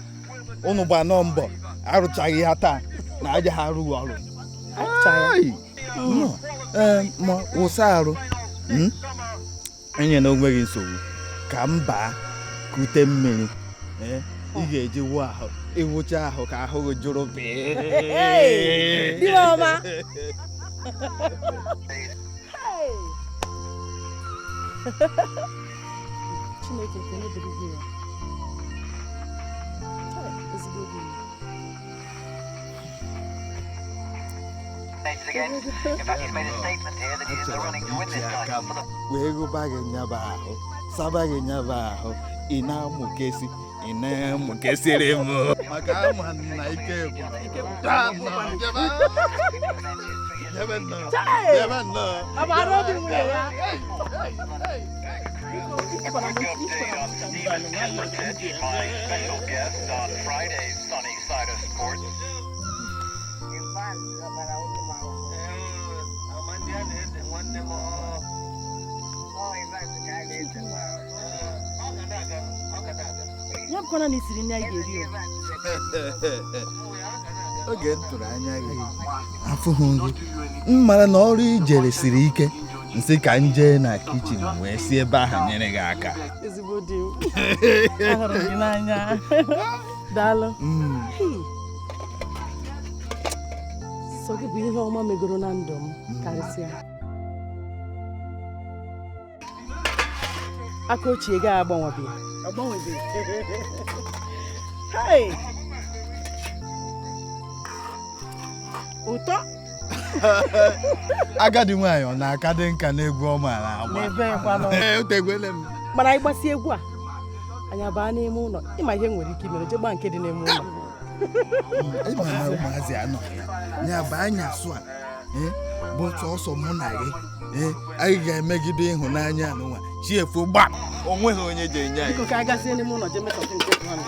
unu gba nọ mbọ arụchaghị ha taa na aja ha arụghị ọrụ. Ma wụsa arụ. Enye na onwe gị nsogbu ka m baa kute mmiri ị ga-eji wụ ahụ ịwụcha ahụ ka ahụ gị jụrụ pịị. Di m ọma. Chineke ekele dịrị gị ya. Ezigbo gị. Wee gụba gị nyaba ahụ, saba gị nyaba ahụ, ị na-amụkesi, ị na-amụkesịrị m. Maka ama na ike bụ. My special guest on Friday's Sunny Side of Sports. Ya bụkwana na isiri nri anyị ga-eri o. Oge m tụrụ anya gị afụghị gị m mara na ọrụ ijere siri ike nsị ka m jee na kichin wee si ebe ahụ nyere gị aka. Ezigbo di m. Ahụrụ m gị n'anya. Daalụ. Sọ gị bụ ihe ọma megoro na ndụ m karịsịa. Aka ochie gị agbanwebeghị. Agbanwebeghị. Hey! Ụtọ. Agadi nwaanyị ọ na-aka dị nka n'egwu ọma na-agba. Mana anyị gbasie egwu a anyị abaa n'ime ụlọ ịma ihe nwere ike imere jee gbaa nke dị n'ime ụlọ. Ịma na ụmụazị anọghị ya ya bụ anyasụ a bụ sọsọ mụ na gị anyị ga-emegide ịhụnanya n'ụwa chi efu gbam o nweghị onye ji enye anyị. Biko ka anyị gazie n'ime ụlọ jee metọsị nke ahụ.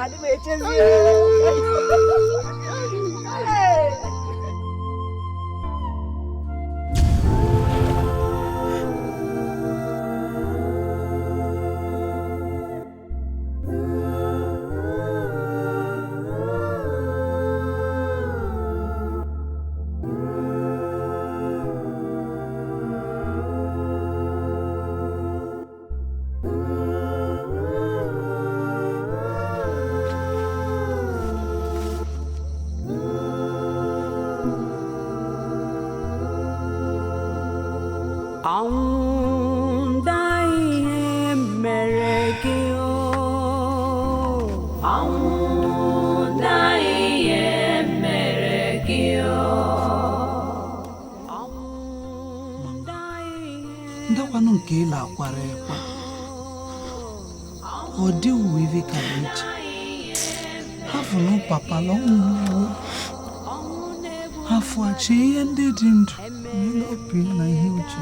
Adị m echezi. Ndakwanụ nke ịla akwara ekwa ọ dị uwe ive ka eji hafụnụ papa lọnwụwo hafụ achị ihe ndị dị ndụ ihe obi na ihe uche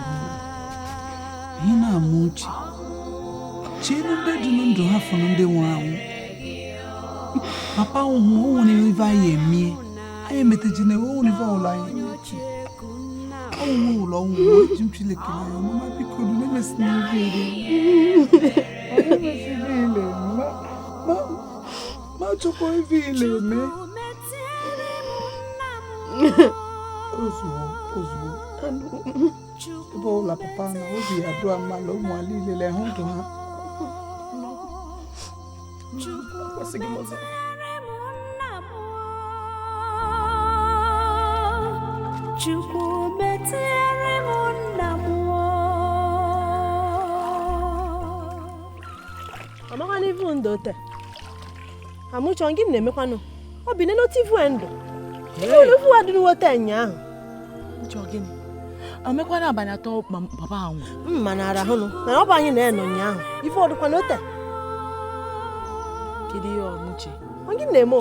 ihe na-ama uche chienu ndị dị ndụ hafụnụ ndị nwụrụ anwụ papa nwụhụ o nwere ive anyị emie anyị emetejina o nwere ive ọbụla anyị emechi ọnwụnwe ụlọ ọnwụnwe oji m Chineke na ya mama biko na-emesina ihe ile ma chọkwa ife ile eme ozugbo ozugbo ebe ụlọ papa na obi ya dụa mmalụ ụmụ niile hụ ndụ ha. Chukwu metere m nna m. Amakwana ivu ndụ te amụchọ gị na-emekwanụ ọ bi n'otu ivu ndụ ụlọ ivu adịrị wote ụnyaahụ. Uche gịnị amekwana abalị atọ papa anwụ mma na arahụnụ mana ọ bụ anyị na-enọ ụnyaahụ ife ọdụkwa n'ote. Kedu ihe ọmụche ọ gị na-eme?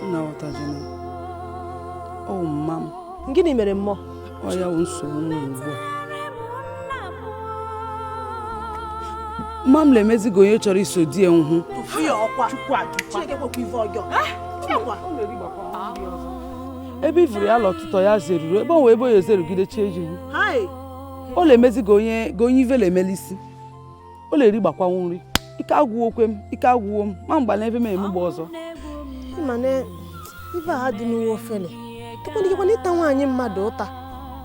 Nna ọtajina ọ mma m. Gịnị mere mmụọ? Ọ ya wụ nsogbu m ugbu a. Mma m na-emezigo onye chọrọ iso di ya nhụ. Ebe ivuru ya l'ọtụtụ ya zeruru ebe o wee ebe o ezerugide chi ejighi. Ọ na-emezigo onye ive na-emelisi. Ọ na-eri gbakwanwu nri. Ike agwụwo kwe m, ike agwụwo m, ma mgba na ebe m emegbe ọzọ. Ife a dị n'uwe ofele tụkwanịkwana ịta nwaanyị mmadụ ụta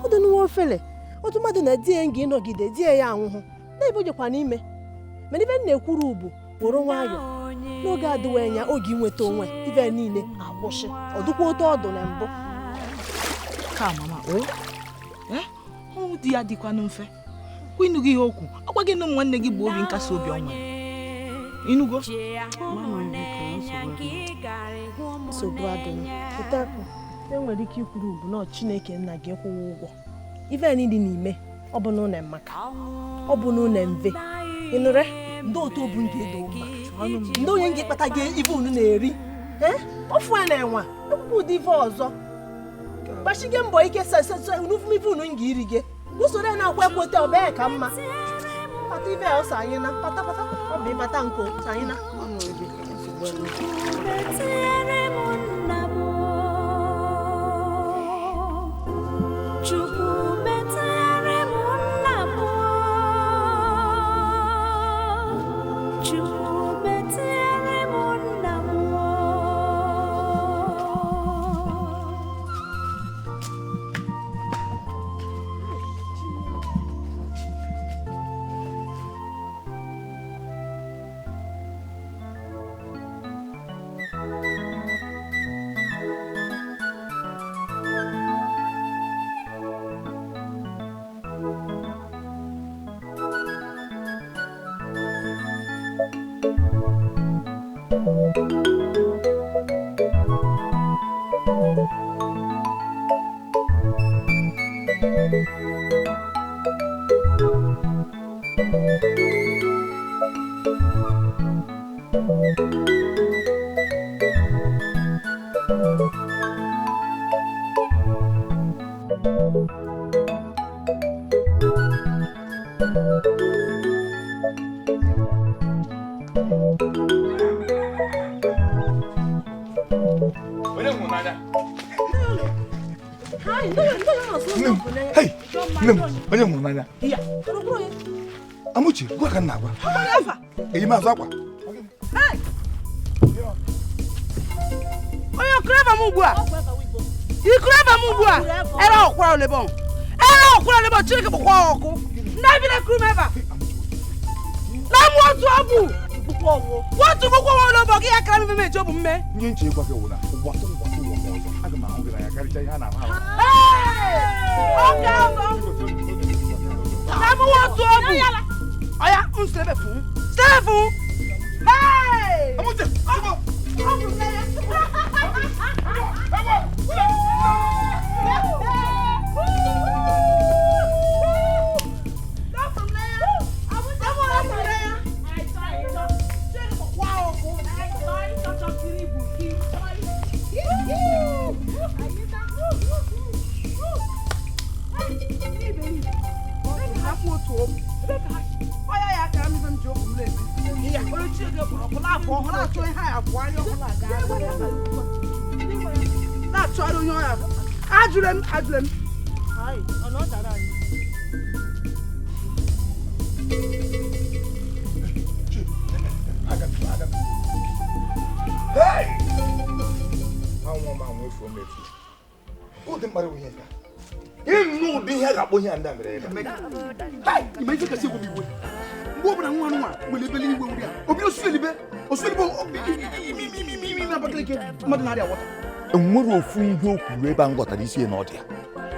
ọ dị n'uwe ofele otu mmadụ na di ya nga ịnọgide di ya anwụhụ na-ebe ojekwa n'ime mana ife m na-ekwuru ubu were nwayọọ n'oge adịwa anya oge inweta onwe ife niile akwụsị ọ dịkwa otu ọdụ na mbụ. Ka mama o ọnwụ di ya dịkwanụ mfe kwa ịnụgo ihe okwu ọgwa gị na ụmụ nwanne gị bụ obi nkasi obi ọnwa ịnụgo. Nsogbu adịghị enwere ike ikwuru bụ na Chineke nna gị kwụwa ụgwọ ife niile n'ime ọ bụ na ụlọ maka ọ bụ na ụlọ mve ịnụre ndị otu obu nke edo mma ndị onye nga ịkpata gị ife unu na-eri ofu a na-enwa ekwukwu ụdị ife ọzọ gbachige mbọ ike ife unu nga iri gị usoro ya na-akwa ekwote ọ bee ka mma pata ife ọsọ anyị na pata pata ọ bụ ịkpata nke anyị na. Chukwu metere m nna m. Onye hụrụ n'anya Amuche, gwa ka m na-agwa eyi m azụ akwa. Onye okuru ebe m ugbu a, ikuru ebe m ugbu a, ere ọkwara olebọn, ere ọkwara olebọn, Chineke bụkwa ọkụ ndị abịa kuru m ebe a na mụ otu ọ bụ otu bụkwa nwa olebọ gị ya kara m ime eji ọ bụ mme. Ihe nche ịgwa gị wụ na ụwa tụ ụwa tụ ụwa ọzọ aga m ahụ gị n'anya karịcha ihe a na-ahụ ahụ. Oke ọzọ na mụ otu ọ bụ ọya nsebe fún sebe fún. Amuche, Ajụrụ m. Ụdị ihe a ga-akpọ ihe a ndị a mere ebe mgbe ọbụla nwa nwa nwere ebele igwe nri a obi osuelibe osuelibe ime ime Abakaliki mmadụ na-arịa wọta. Enwere ofu ihe o kwuru ebe a nghọtara isi ya na ọ dị ya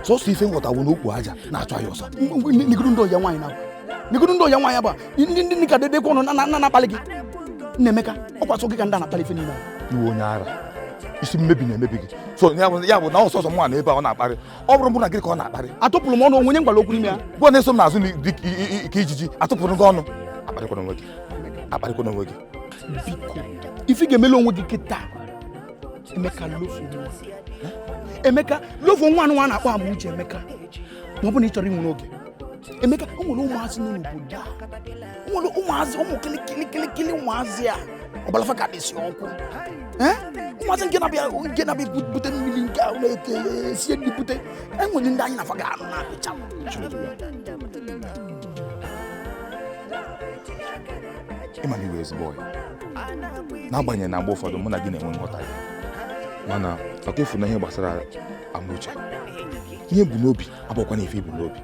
sọsọ ife nghọta wụ na okwu aja na-achọ ya ọsọ. Negodu ndị ọya nwaanyị na negodu ndị ọya nwaanyị bụ ndị ndị ka dedekwa ọnụ na na-akpali gị Nnaemeka ọkwa sọ gị ka ndị a na-akpali ife niile. Iwe onye ara isi mmebi na-emebi gị so ya bụ na ọsọsọ mụ na ebe a ọ na-akparị ọ bụrụ mbụ na gịnị ka ọ na-akparị. Atụpụrụ m ọnụ onwe onye ngwara okwu n'ime ya gwa na-eso m n'azụ ka ijiji atụpụrụ gị ọnụ. Akparịkwana onwe gị, akparịkwana onwe gị biko. Ife ga-emela onwe gị kịta Emeka lofu nwa Emeka lofu nwa anụ a na-akpọ Amuche Emeka ma ọ bụ na ị chọrọ inwe n'oge Emeka o nwere ụmụazị nọ n'obodo a o nwere ụmụazị ụmụ kịlịkịlịkịlị ụmụazị a ọbalafa ka dị si ọkụ ụmụazị nke na-abịa bute mmiri nke a na-eke sie ndị bute enwere ndị anyị na-afa ga-anụ na-apịcha. Ịma na iwe ezigbo ọyị n'agbanyeghị na mgbe ụfọdụ mụ na gị na-enwe nghọta gị mana ọka efu na ihe gbasara Amuche ihe bụ n'obi abụkwana ife ibu n'obi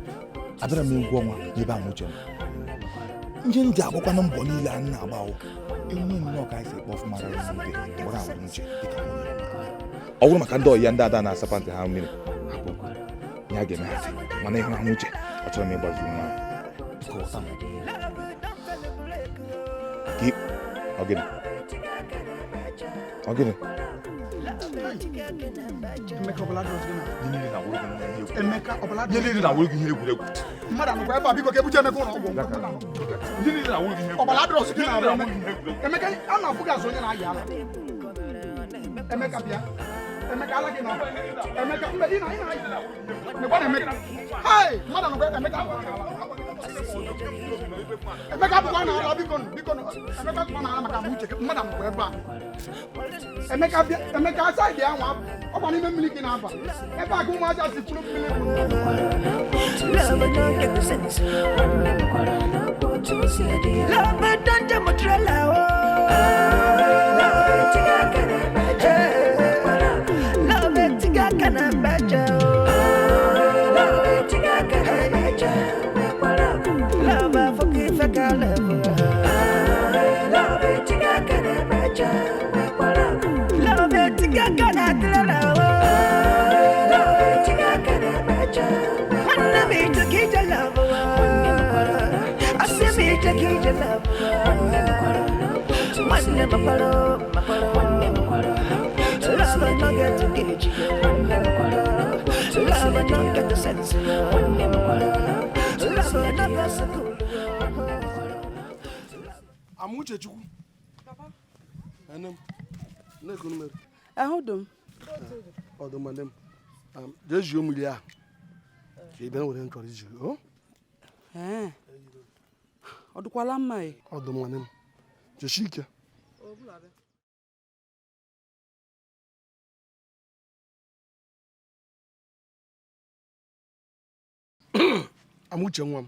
abịara m egwu ọnwa n'ebe Amuche nọ ihe m ji agbakwana mbọ niile a na-agba awụ enwe nnọọ ka anyị si kpọ ọfụma rara n'ute gbara Amuche dịka nwunye ọ bụrụ maka ndị ọyị ya ndị ada na-asa pantị ha mmiri hapụ ihe a ga-eme hazi mana ịhụ Amuche ọ chọrọ m ịgbazi nwa biko ghọta m ọ gịnị ọ gịnị ihe niile na-awụrụ gị ihe egwuregwu mmadụ anụkwa ebe a biko ka ebuje Emeka ụlọ ọgwụ ọbara adịrọsị gị na-arụ Emeka a na-afụ gị azụ onye na-ayị ala Emeka bịa Emeka ala gị na Emeka mbe ị na-ayị nekwa na Emeka hai mmadụ anụkwa Emeka Emeka bụkwa na ala biko biko Emeka bụkwa na ala maka Amuche mmadụ anụkwa ebe a Emeka bịa Emeka asaghị ya nwa ọ kwa n'ime mmiri gị na-aba ebe a ka ụmụazị a si kwuru mmiri bụ. Amuche Chukwu Nne m, nne ka unu mere? Ahụ dum. Ọ dị mma nne m. Jee jie mmiri ahụ ka ị bịa were m chọrọ iji o. Ee. Ọ dịkwala mma e? Ọ dị mma nne m. Jesie ike. Amuche nwa m.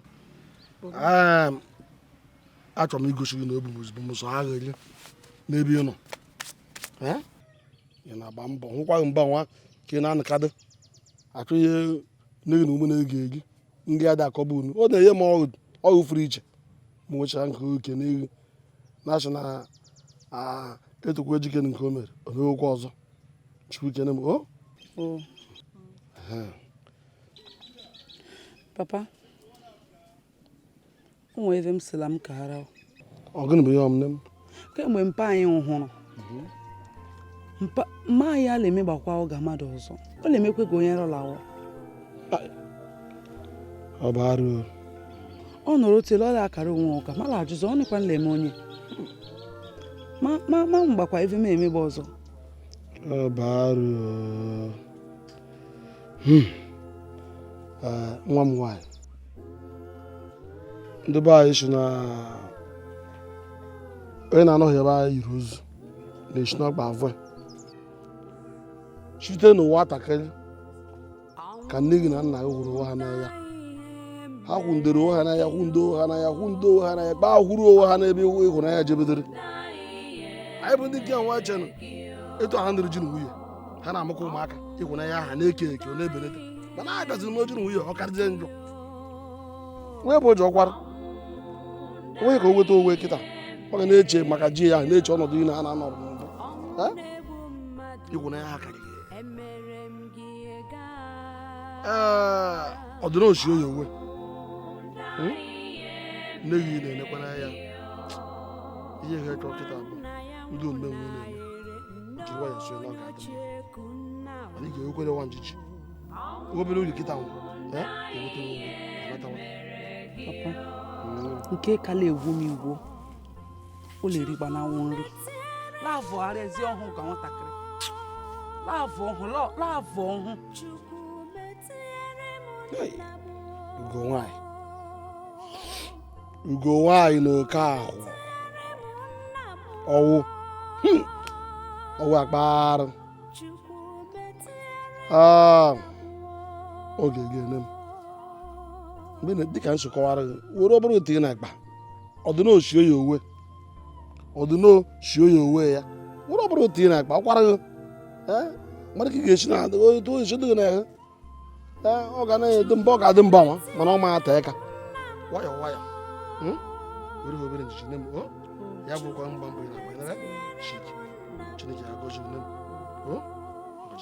Achọrọ m igosi gị na obi m ozugbo m sọ aghịrị n'ebe ị nọ. Ị na-agba mbọ hụkwa gị mba nwa ka ị na-anọkadị achọ ihe nne gị na ụmụ na-ege egi ndị ada akọba unu ọ na-enye m ọgụ furu iche ma nwechara nke oke n'egwu na-achị na etokwa ejike nke o mere o mewekwa ọzọ. Chukwu kene m o. Papa, o nwere ebe m sịla m ka ara. Ọ gịnị bụ ihe ọmụme m? Kemgbe mpa anyị nwụrụ, mma anyị ala emegbakwa oge mmadụ ọzọ. Ọ na-emekwe ka onye rọlawo. Ọ bụ arụ. Ọ nọrọ otele ọ akara onwe ụka mala ajụzọ ọ nịkwa nleme onye. Ma mgbakwa ebe m emegbe ọzọ. Ọ bụ arụ. Nwa m nwaanyị. Ndị be anyị si na onye na-anọghị ebe anyị yiri ozu na-esi n'ọkpa avọ site n'ụwa ntakịrị ka nne gị na nna gị hụrụ onwe ha n'anya. Ha kwundere onwe ha n'anya, kwundo onwe ha n'anya, kwundo onwe ha n'anya, kpaa hụrụ onwe ha n'ebe ịhụnanya jebedere. Anyị bụ ndị nke nwa chenụ etu ha ndịrị ji na nwunye ha na-amụkọ ụmụaka ịhụnanya ha na-eke eke na-ebelata mana a gaziri m oji na nwunye ọ karịzie njọ. Onye bụ ụjọ ọkwara onye ka o nweta onwe kịta ọ ga na-eche maka ji ya na-eche ọnọdụ na ha na-anọrọ mbụ ịhụnanya ha karịrị. Ee, ọ dị na oshi oyi onwe nne gị na-enekwa n'anya ihe ha chọrọ kịta bụ ndị omume nwe na-eme jiri nwayọọ so na ọ ga-adị mma. Mana ị ga-ewekwere nwa njiji obere oge kịta nwụ eweta onwe anatawa. Papa, nke kala egwu m igwo ụlọ erigba na anwụ nri laavụgharịzi ọhụụ ka nwatakịrị laavụ ọhụụ laavụ ọhụụ. Ugo nwaanyị na oke ahụ ọwụ ọwụ akparụ oge ga-ene m mgbe dịka m sokọwara gị were obere otu ị na-akpa ọdịnoshio ya owe ọdịnoshio ya owe ya were obere otu ị na-akpa ọkwara gị mmadụ ka ị ga-esi na otu esi dị gị na ya ọ ga na-edo mba ọ ga-adị mba nwa mana ọ ma ata aka nwayọ nwayọ were obere njiji nne m ya bụrụkwa mgba mbụ ị na-agba nara shiki Chineke ya gọzie nne m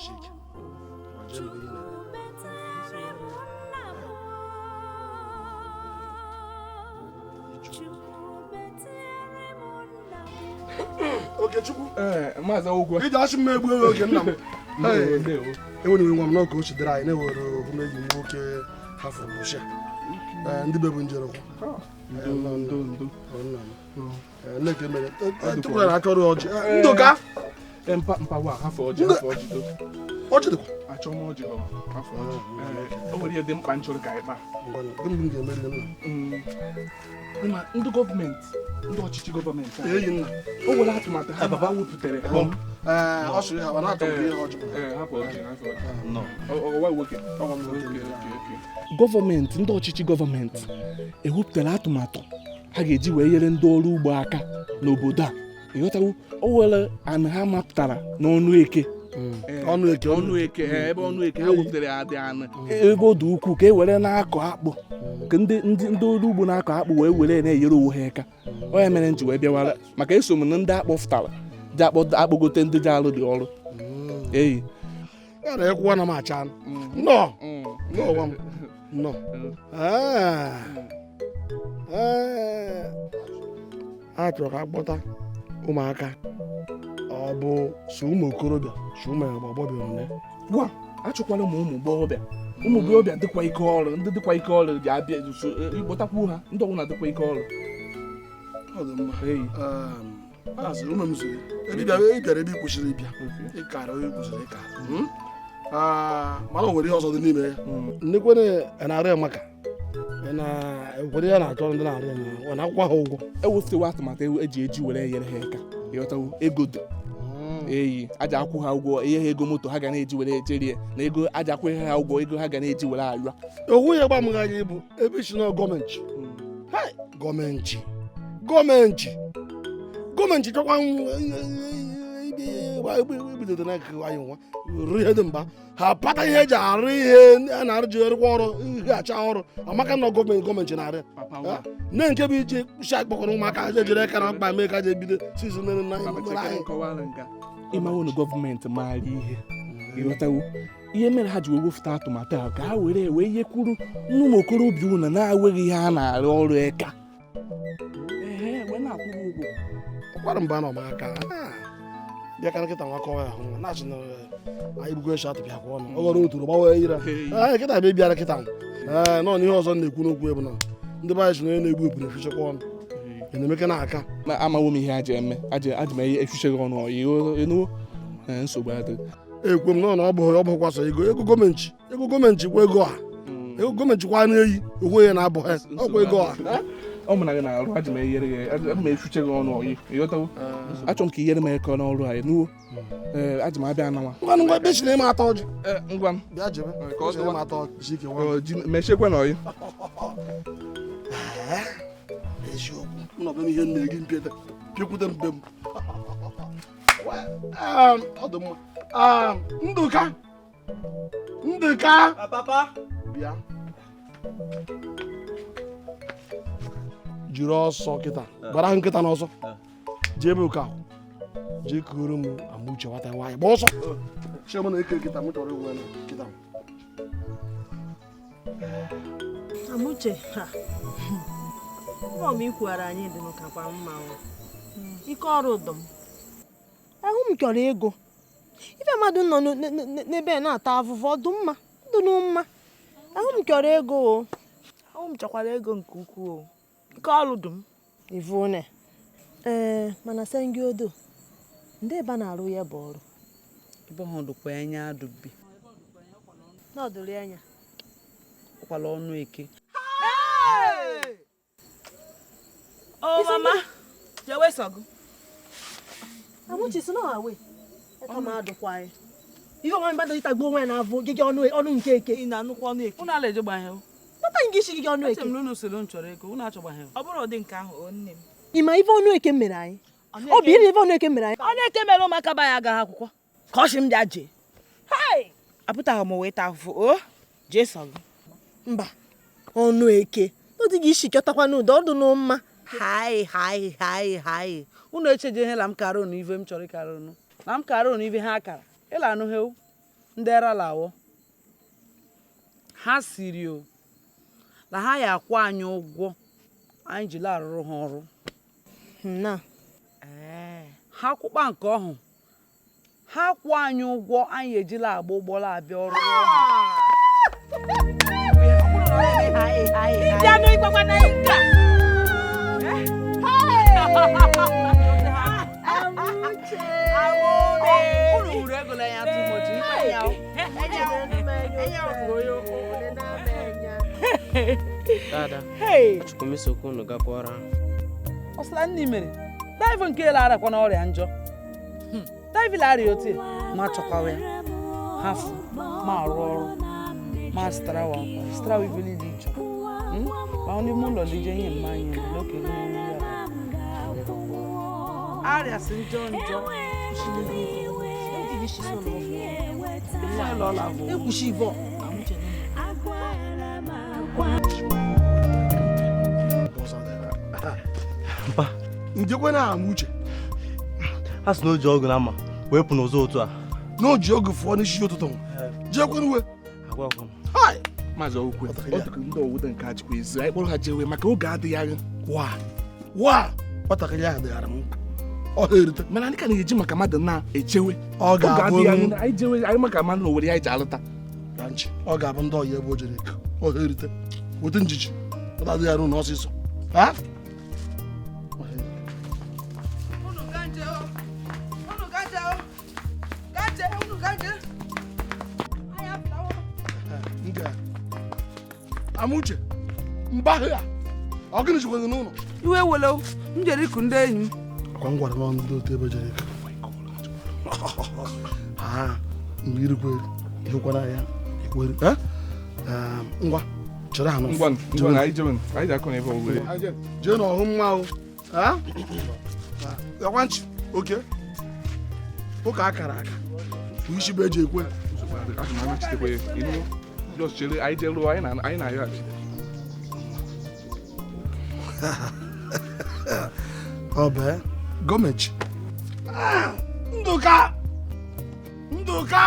shiki gọzie m ihe na-eme. Okechukwu Maazị Ogwe iji asị m egbu ewe oge nna m enwere nwa m n'ọka ochi dịrị anyị na-ewere omume enyi m nwoke hafụrụ bụsha ndị be bụ njere achọrọ ọjị ndụka ọjị dịkwa o nwere ihe dị mkpa m chọrọ ka anyị kpaa. Gịnị m ga-emeri nna? Ndị gọọmenti ndị ọchịchị gọọmenti o nwere atụmatụ ha baba wepụtara ọ sịrị ha gọọmenti ndị ọchịchị gọọmenti ewepụtara atụmatụ ha ga-eji wee nyere ndị ọrụ ugbo aka n'obodo a ịghọtawo o nwere anụ ha mapụtara n'ọnụ eke ọnụ eke ebe ọnụ eke ha wepụtara ya dị anụ ebe ọ dị ukwuu ka e were na-akọ akpụ ka ndị ọrụ ugbo na-akọ akpụ wee were na-enyere onwe ha aka ọ ya mere m ji wee bịawara maka eso m na ndị akpọfụtara ji akpọgote ndị ji alụ dị ọrụ eyi ya na ekwuwa na m acha nnọọ nnọọ nwa m nnọọ a chọrọ ka akpọta ụmụaka ọ bụ so ụmụ okorobịa so ụmụ agbọghọbịa nne gwa achọkwala ụmụ gbọghọbịa ụmụ gbọghọbịa dịkwa ike ọrụ ndị dịkwa ike ọrụ ji abịa so ịkpọtakwuo ha ndị ọbụla dịkwa ike ọrụ ọ dị mma. Maazị ume m zuru ebe ị bịara ebe ị kwesịrị ịbịa ịkara onye kwesịrị ịkara mana o nwere ihe ọzọ dị n'ime ya nnekwere na-arụ ya maka na-ekwere ya na-achọ ndị na-arụ ya ọ na-akwụkwọ ha ụgwọ eweftewa atụmatụ eji were nyere ha aka ịghọtawo ego dị eyi aja akwụ ha ụgwọ ihe ha ego moto ha ga na-eji were ejerie na ego aja akwụ ha ụgwọ ego ha ga na-eji were arịọ owu ya gba m anya ịbụ ebe isi na gọọmenti gọọmenti gọọmenti gọọmenti chọkwa ibidodo n'aka anyị nwa rụrụ ihe dị mba ha pata ihe eji arụ ihe a na-arụ ji rụkwa ọrụ ihe acha ọrụ amaka na gọọmenti gọọmenti na-arịa nne nke bụ iji kpụcha akpọkọrọ ụmụaka aja ejere aka na mkpa mee ka aja ebido sizin anyị ịmanwụ na gọọmenti maara ihe ịghọtawo ihe mere ha ji wee wefụta atụmatụ ahụ ka ha were wee ihe kwuru ụmụ okorobịa unu na-enweghị ihe a na-arụ ọrụ eka ọkwara mba na ọmaka bịa ka nkịta nwa kọwa ya ahụ nwa na-achị na anyị bugo echi atụpịa kwa ọnụ ọ ghọrọ oturu gbawa ira ee nkịta bịa bịara kịta ee nọ n'ihe ọzọ na-ekwu n'okwu bụ na ndị be anyị si na onye na-egbu eburu efichekwa ọnụ na-emeke na-aka amawo m ihe aja eme aja m eficheghị ọnụ ọyị nsogbu adịghị ekwe m nọ na ọ bụghị ọ bụghịkwa sọ ego ego gọọmenti ego gọọmenti kwa ego a ego gọọmenti kwa na-eyi onwe ya na-abụ ha ọkwa ego a ọ mụ na gị na-arụ aja m enyere gị aja m efiche gị ọnụ ọyị ịghọtawo achọrọ m ka inyere m aka n'ọrụ anyị nuwo ee aja m abịa anawa ngwa ngwa ebe chiri ịma atọ ọjị ngwa bịa jebe ka ọ dịwa atọ ọjị ike nwa mechiekwa na ọyị eziokwu m nọ be m ihe nna gị mpịa pịakwute mbe m ọ dị mma Ndụka Ndụka papa bịa jiri ọsọ kịta gbara nkịta n'ọsọ jee ebe oke ahụ jee kuru m Amuche nwata nwaanyị gba ọsọ chioma na eke kịta m chọrọ ịgwa ya kịta Amuche ha ọ m ikwughara anyị dị n'ụkakwa mma ike ọrụ ụdọ m ahụ m chọrọ ego ife mmadụ nọ n'ebe na-ata afụfụ ọdụ mma ndụ mma ahụ m chọrọ ego o ahụ m chọkwara ego nke ukwuu ike ọrụ dum ivone ee mana sengi odo ndị ebe a na-arụ ya bụ ọrụ ebe ahụ dịkwa anya adụbi n'ọdụrụ anya ọkwala ọnụ eke o mama jewe sọgụ Amuche si na awe eka m adụkwa anyị ihe ọnwa mmadụ ịtagbu onwe ya na-avụ gịgị ọnụ nke eke ị na-anụkwa ọnụ eke unu ala ejegbaghị papa nke isi gịgị ọnụ eke eche m na unu sịrị m chọrọ ego unu achọgbaghị ọ bụrụ ụdị nke ahụ o nne m ị ma ife ọnụ eke mere anyị ọ bụ iri ife ọnụ eke mere anyị ọnụ eke mere ụmụaka ba ya agaghị akwụkwọ ka ọ sị m bịa jee apụtaghị m wee taa afụfụ o jee sọ gị mba ọnụ eke ọ dị gị isi chọtakwa n'ụdọ ọdụ n'mma hai hai hai hai unu echeje ihe la m kara unu ive m chọrọ ịkara unu na m kara unu ive ha kara ịla anụ he ndị era lawo ha siri o na ha ya akwụ anyị ụgwọ anyị ji arụrụ ha ọrụ na ha kwụkpa nke ọhụ ha kwụ anyị ụgwọ anyị ejila agba ụgbọla abịa ọrụ unu hụrụ ego na ya too much Dada, achọkwa m isokwa unu gakwa ọrụ ahụ. Ọ sịla nne mere daivu nke ele arakwa n'ọrịa njọ daivu arịa otu ma chọkwa ya hafụ ma arụ ọrụ ma strawa akwa strawa ibe niile ịchọ ma n'ime ụlọ lije ihe mmanya n'oke arịa si njọ njọ ekwuchi ivo Mpa njekwe na Amuche a sị na o ji ọgụ na mma wee pụ n'ụzọ otu a na o ji ọgụ fụọ n'isi ụtụtụ jekwe uwe Maazị Okwe ọ dịka ndị owude nke a jikwa ezi anyị kpọrọ ha jewe maka oge adịghị anya wa wa nwatakịrị ahụ dịghara m ọ ha erite mana anyị ka na-eji maka mmadụ na-echewe ọ ga-abụ oge adịghị anya anyị jewe anyị maka mmadụ na owere ya anyị ji alụta na nchi ọ ga-abụ ndị ọyị ebe o jere eko ọ ha erite weta njiji ọ adịghị arụ na ọsịsọ ha unu gaa Amuche mba ya ọ gịnị jikwa gị n'ụlọ iwe wele m jere iku ndị enyi m akwa m gwara n'ọnụ ndị otu ebe jere iku ha mgbe irikwa ihụkwara ya ikwere ngwa chere ha ngwa ngwa anyị jebe anyị ji akọ n'ebe ọ were jee n'ọhụ mma o yakwa nchi oke ụka akara aka bụ isi bụ eji ekwe aga m anachitekwa ya ịnụ just chere anyị jee lụọ anyị na-ayọghachi ọ bụ gọọmenti Ndụka Ndụka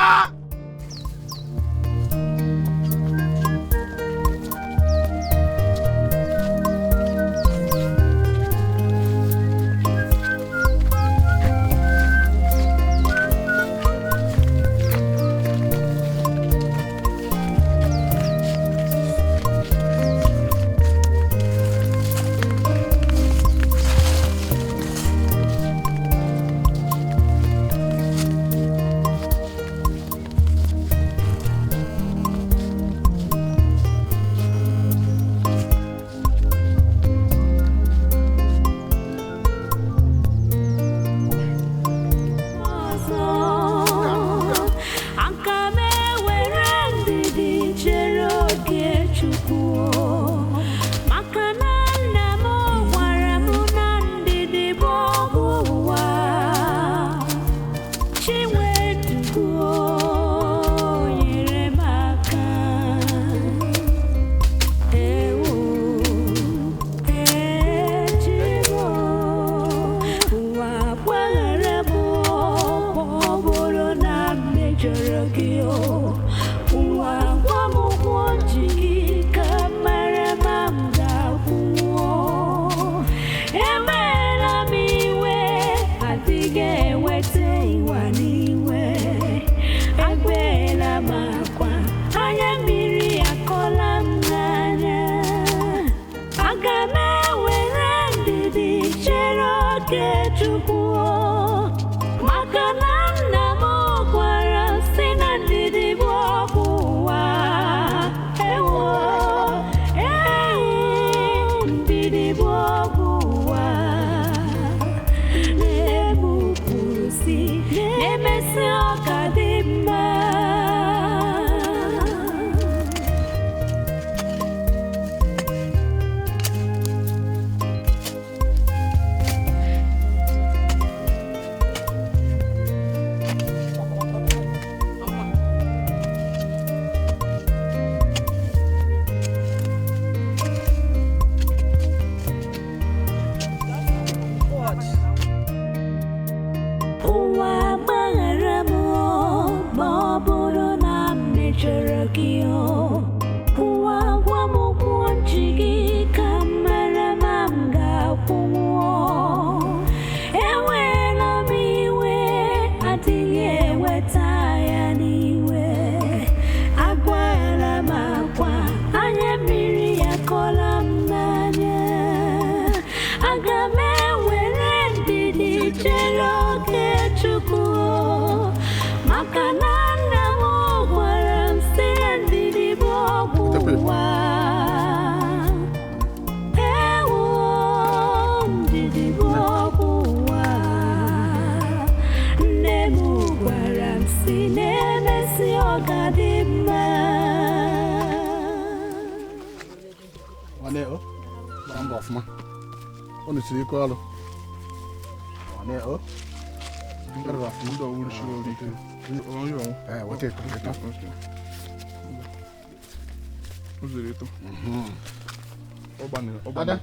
Ada.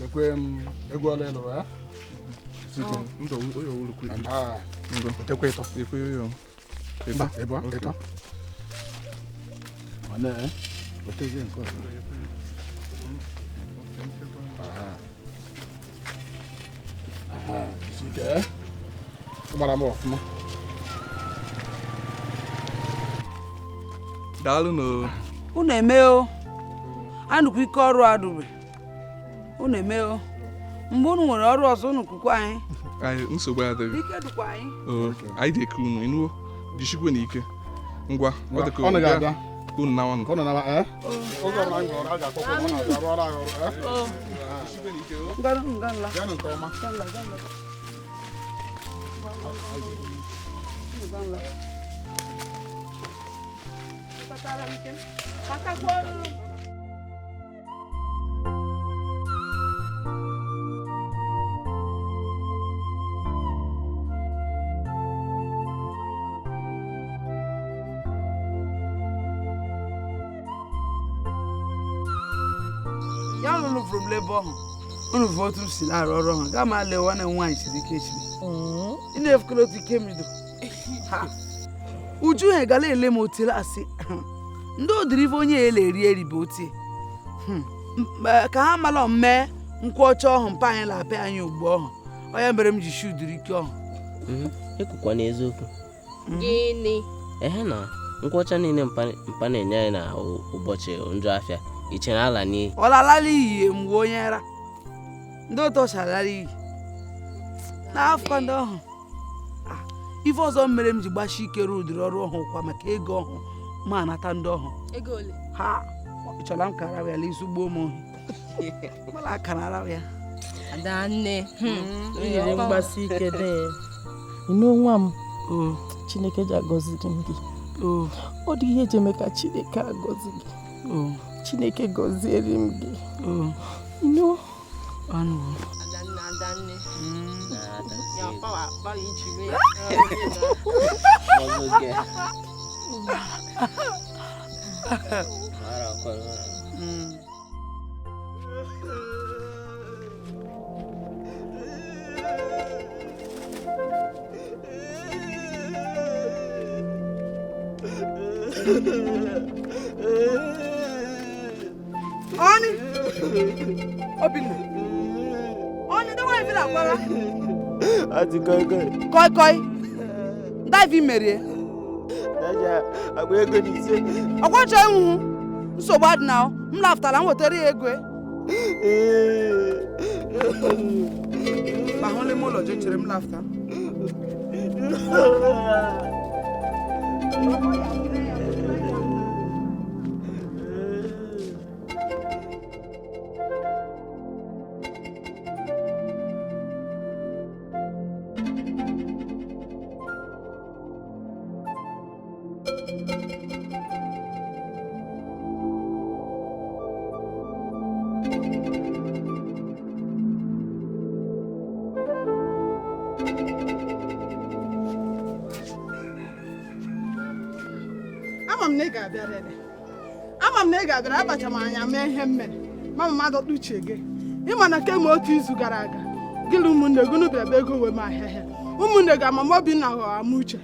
Lekwe ego ole lụrụ ya? Wetekwe ịtọ. Mba, ịbụ ịtọ. Mana wetezie nke ọzọ. Isi ike. Gbara m ọfụma. Daalụ nụ. Unu eme o. Anụkwa ike ọrụ adụbe. Unu eme o. Mgbe unu nwere ọrụ ọzọ unu kwukwa anyị. Anyị nsogbu adịghị. Ike dịkwa anyị. Oo, anyị dị eke unu, ịnụwo? Jisikwe n'ike. Ngwa, ọ dị ka Ọ ga-abịa. Ka unu nawa nụ. Ka unu nawa, eh? Oge ọbụla anyị nwere ọrụ, a ga-akpọkwa ụmụ na-arụ ọrụ anyị ọrụ, eh? Bịanụ nke ọma. Ya lụrụ from labor ahụ unu bụ otu m si na-arụ ọrụ ahụ gaa ma lee nwanne m nwaanyị siri ike echiri ị na-efukọrọ otu ike mbido. Ha. Uju ha gala ele m otele asị ndị odiri ife onye ele eri eri bụ otie. Ka ha mala mme nkwụ ọcha ọhụ mpa anyị na-apịa anyị ugbo ọhụ ọ ya mere m ji shi udiri ike ọhụ. Ekwukwa n'eziokwu. Gịnị? Ehe na nkwụ ọcha niile mpa na-enye anyị na ụbọchị njọ afịa iche na ala n'iyi. Ọ lalala iyi mgbe onye ra ndị otu ọcha lara iyi n'afọ ndị ọhụ. Ife ọzọ mere m ji gbashi ike ruo ụdịrị ọrụ ọhụ kwa maka ego ọhụ ma anata ndị ọhụ. Ego ole? Ha chọrọ m ka ara ya izugbo m ohi. Mala aka na ara ya. Adanne. Nyere mgbasi ike dị. Ịnụ nwa m. Chineke ji agọziri m gị. Ọ dị ihe eji eme ka Chineke agọzi gị. Chineke gọziere m gị. Ịnụ. Anụ. Adanne, Adanne. Ya pawa pawa ichire. Oni! Obinna! Oni, don't worry if you are. Ati koi koi. Koi koi. Dive in Mary. Daja, agba ego n'ise. Ọgwọchọ enwu nsogbu adị na m laftara m wetara ya ego. Bahụle m ụlọ jee chere m lafta. Ama m na ị ga-abịara abacha m anya mee ihe m mere mama m adọta uche gị ịma na kemgbe otu izu gara aga gị na ụmụnne gị unu bịara ego wee m ahịa ụmụnne gị amama Obinna ghọrọ ama uche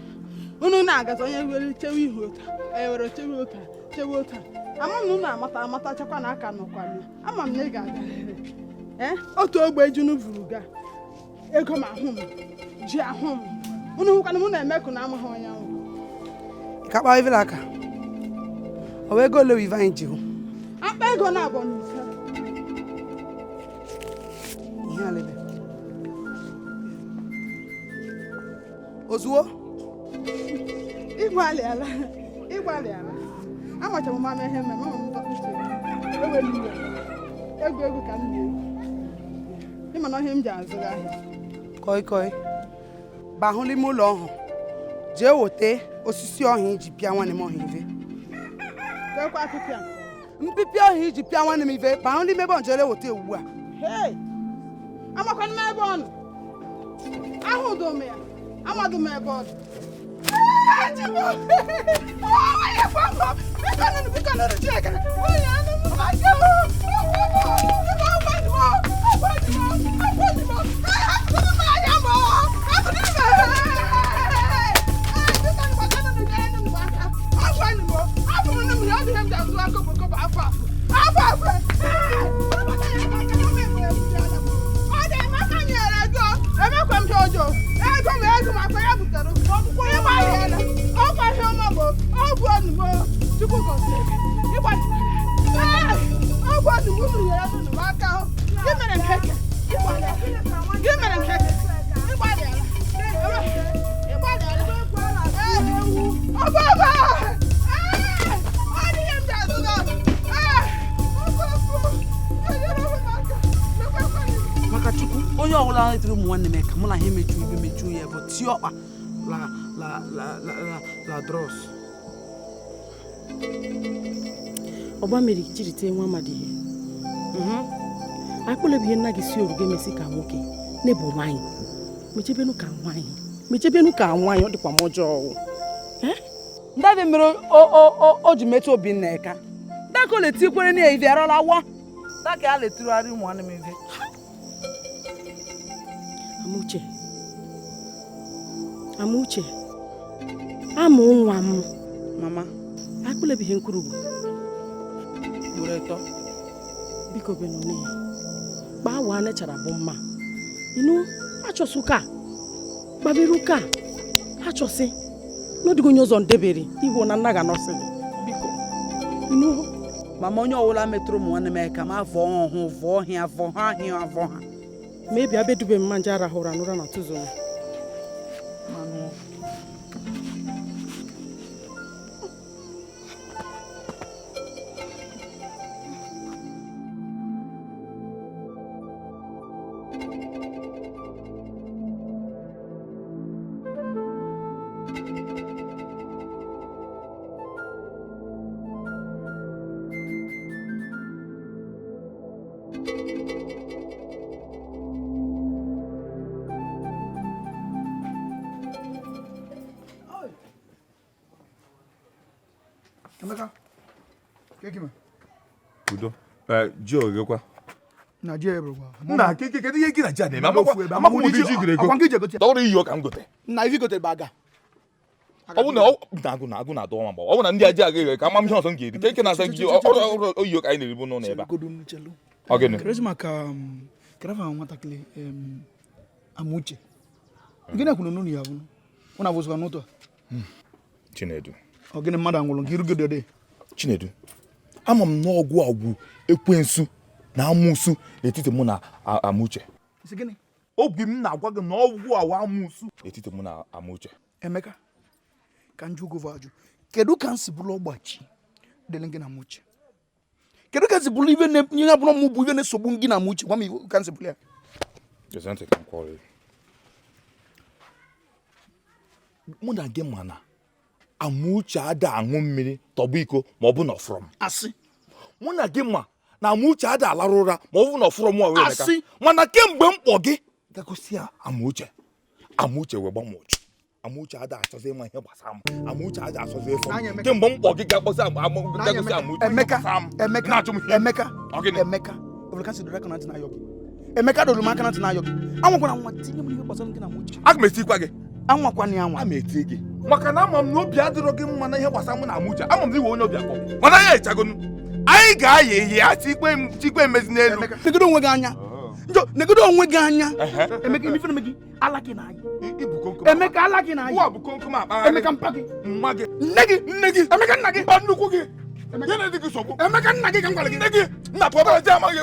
unu na-agazi onye were chewe ihu ụta onye were chewe ụta chewe ụta ama m na unu amata amatachakwa na aka nọkwa m ama m na ị ga-abịarịrị ee otu ogbe ji unu vuru ga ego m ahụ m ji ahụ m unu hụkwana m na-emekụ na amaghị onye nwụ Ka kpa ivela aka. O wee go lewe ive ji hụ. Akpa ego na abọ n'ise. Ihe alebe. Ozuo? Ịgbalịala. Ịgbalịala. Amacha m mama ihe mme mama m dọkpụche. Ewela iwe. Egwu egwu ka m na-egwu. Ịma na ihe m ji azụrụ ahịa. Koi koi. Bahụ n'ime ụlọ ọhụ. Jee wote osisi ọhụ iji pịa nwanne m ọhụ ive. Mpipi ọhụ iji pịa nwanne m ive bahụ n'ime ebe njere wote ugbu a. Amakwana m ebe ọ nọ. Ahụdụ m ya. Amadụ m ebe ọ dị. Onye ọbụla letiri ụmụ nwanne m ka mụ na ha emeju ibe mejuo ya bụ tie ọkpa la la la la la la dros. Ọgba mmiri jiri tie nwa amadi ihe. Akpụlụ bụ ihe nna gị si orugo emesi ka nwoke n'ebu nwaanyị. Mechebenu ka nwaanyị. Mechebenu ka nwaanyị ọ dịkwa m ọjọọ. Ndavi mere o ji metụ Obinna eka. Ndaka o letikwere na ive arọla wa. Ndaka ya letirugharị ụmụ nwanne m ive. Amuche. Amuche. Amụ nwa m. Mama. Akpụlụ bụ ihe nkwurugwu. Were tọ. Biko benone. Gbawa nechara bụ mma. Inu achọsị ụka. Gbabere ụka. Achọsị. N'ọdịghị onye ụzọ ndebere ihu na nna ga-anọsị gị. Biko. Inu. Mama onye ọbụla metụrụ ụmụ nwanne m eka ma vọọ ọhụ vọọ hịa vọọ ha hịa vọọ ha. Ma ebi abedube mma nje arahụrụ anụra na tụzụ. Emeka, kekime. Udo. Ji ogekwa. Na ji ebrugwa. Nna keke kedu ihe gị na ji a na-eme? Amakwa ụdị ji gịrị ego. Dọrọ iyi ka m gote. Nna ivi gotere baga. Ọ bụ na agụ na agụ na-adọwa m mgba. Ọ bụ na ndị aji aga eghe ka ama m ihe ọzọ m ga-eri. Keke na-asa ji ọrụ oyi ka anyị na-eribu n'ụlọ ebe a. Ọ gịnị? Kerezi maka kerefa nwatakịrị Amuche. Gịnị kwuru n'ụlọ ya bụ? Ụnụ abụzụkwa n'ụtọ. Chinedu. Ọ gịnị mmadụ anwụrụ nke irugodo dị? Chinedu, ama m na ọgwụ agwụ ekwensu na amụsụ n'etiti mụ na Amuche. Obi m na-agwa gị na ọgwụ awa amụsụ n'etiti mụ na Amuche. Emeka, ka m jụọ gị ajụ, kedu ka m si bụrụ ọgbachi dịrị gị na Amuche? Kedu ka m si bụrụ ibe nye abụrụ m bụ ibe na-esogbu gị na Amuche? Gwa m ka m si bụrụ ya. Mụ na gị mana Amuche ada aṅụ mmiri tọgbọ iko ma ọ bụ na ọfụrụ m. Asị. Mụ na gị ma na Amuche ada alarụ ụra ma ọ bụ na ọfụrụ m wee Emeka. Asị. Mana kemgbe m kpọ gị gagosi ya Amuche. Amuche wee gba m ụchụ. Amuche ada achọzi ịma ihe gbasara m. Amuche ada achọzi ịfụ m. Kemgbe m kpọ gị gagosi Amuche. Emeka, Emeka, Emeka, Emeka. Ebulu si dọrọ aka na ntị na-ayọ gị. Emeka dọrọ m aka na ntị na-ayọ gị. Anwakwana nwa tinye m n'ihe gbasara gị na Amuche. Aga m etikwa gị. Anwakwana ya anwa. Ama eti gị. Maka na ama m na obi adịrọ gị mma na ihe gbasara mụ na Amuche. Ama m na iwe onye obi akpọ. Mana anyị echagonu. Anyị ga-aya eyi ya tikpe emezi n'elu. Negodo onwe gị anya. Njọ, negodo onwe gị anya. Emeka, ife na-eme gị, ala gị na anyị. Emeka, ala gị na anyị. Ụwa bụ komkom akpagharị. Emeka mpa gị. Mma gị. Nne gị. Nne gị. Emeka nna gị. Mpa nnukwu gị. Gịnị dị gị nsogbu? Emeka nna gị ka m gwara gị. Nne gị. Nna pụọ bara ji amaghị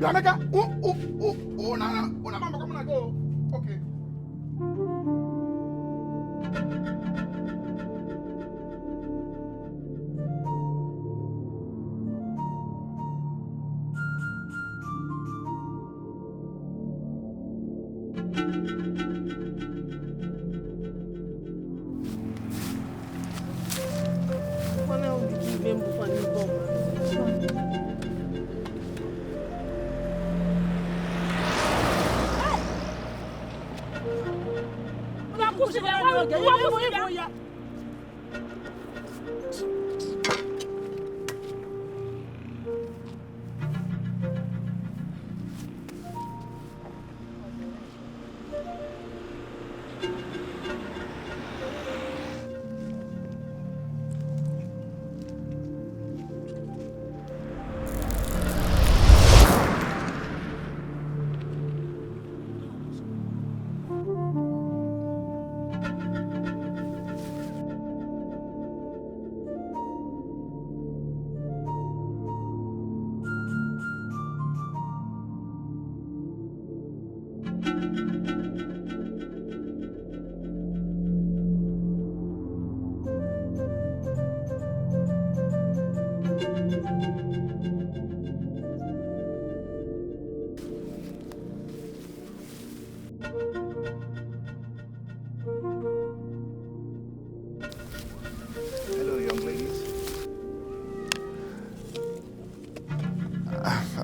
Emeka, okay.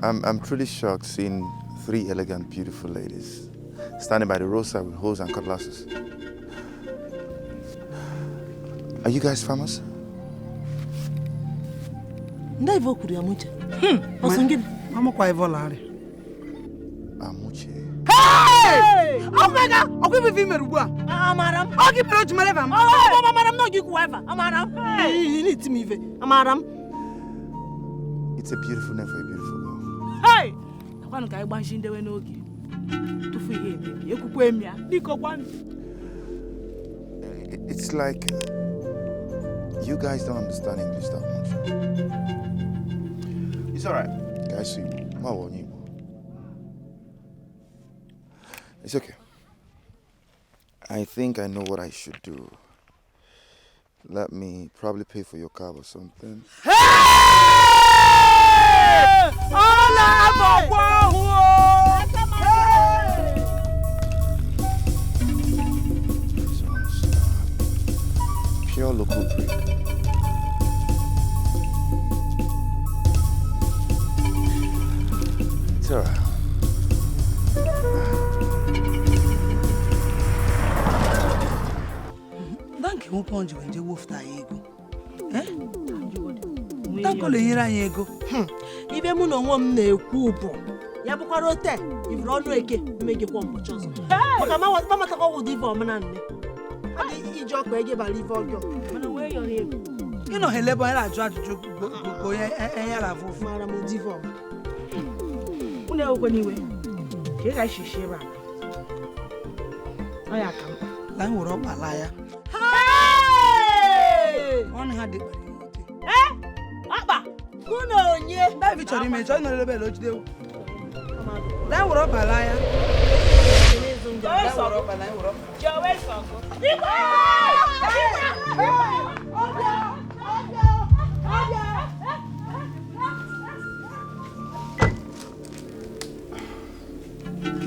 I'm truly shocked seeing three elegant, beautiful ladies standing by the roadside with hoes and cutlasses. Are you guys farmers? Ndị ivo kwuru ya Amuche. Ọsọ gịnị? Amakwa ivo larị. Amuche. Hey! Ọkwa ọkwa ife ife mere ugbu a. Amara m. Ọ gị mere o ji mara eva m. Amara m na ọ gị kwuwa eva. Amara m. Ị na-eti m ife. Amara m. It's a beautiful name for a beautiful girl. Hey! Nakwanụ ka anyị gbachi ndewe n'oge tufu ihe emebi ekwukwe m ya biko gwanụ. It's like you guys don't understand English that much. It's all right. Guys, see, it's okay. I think I know what I should do. Let me probably pay for your cab or something. Hey! Hola, Pure local breed. It's all right. Bank nwoke ọ jiwe nje wofụta anyị ego. Tanko na-enyere anyị ego. Ibe mụ na onwe m na-ekwu bụ ya bụkwara ote ivuru ọnụ eke mmegikwa ụbọchị ọzọ. Maka matakwa ụdị ife ọmụna nne. Iji ọkpa ege bara ife ọjọọ. Ị nọ helebe onye na-ajụ ajụjụ ka onye enye na-afụ ụfụ. Mara m ụdị ife ọma. Unu ewekwana iwe ka ị ga-eshishi ebe a. Ọ ya ka mkpa. La anyị were ọkpa laa ya. Ọnụ ha dị Akpa! Mụ na onye. David chọrọ ime chọọ ịnọrọ ebe o jide ewu. La anyị were ọkpa laa ya.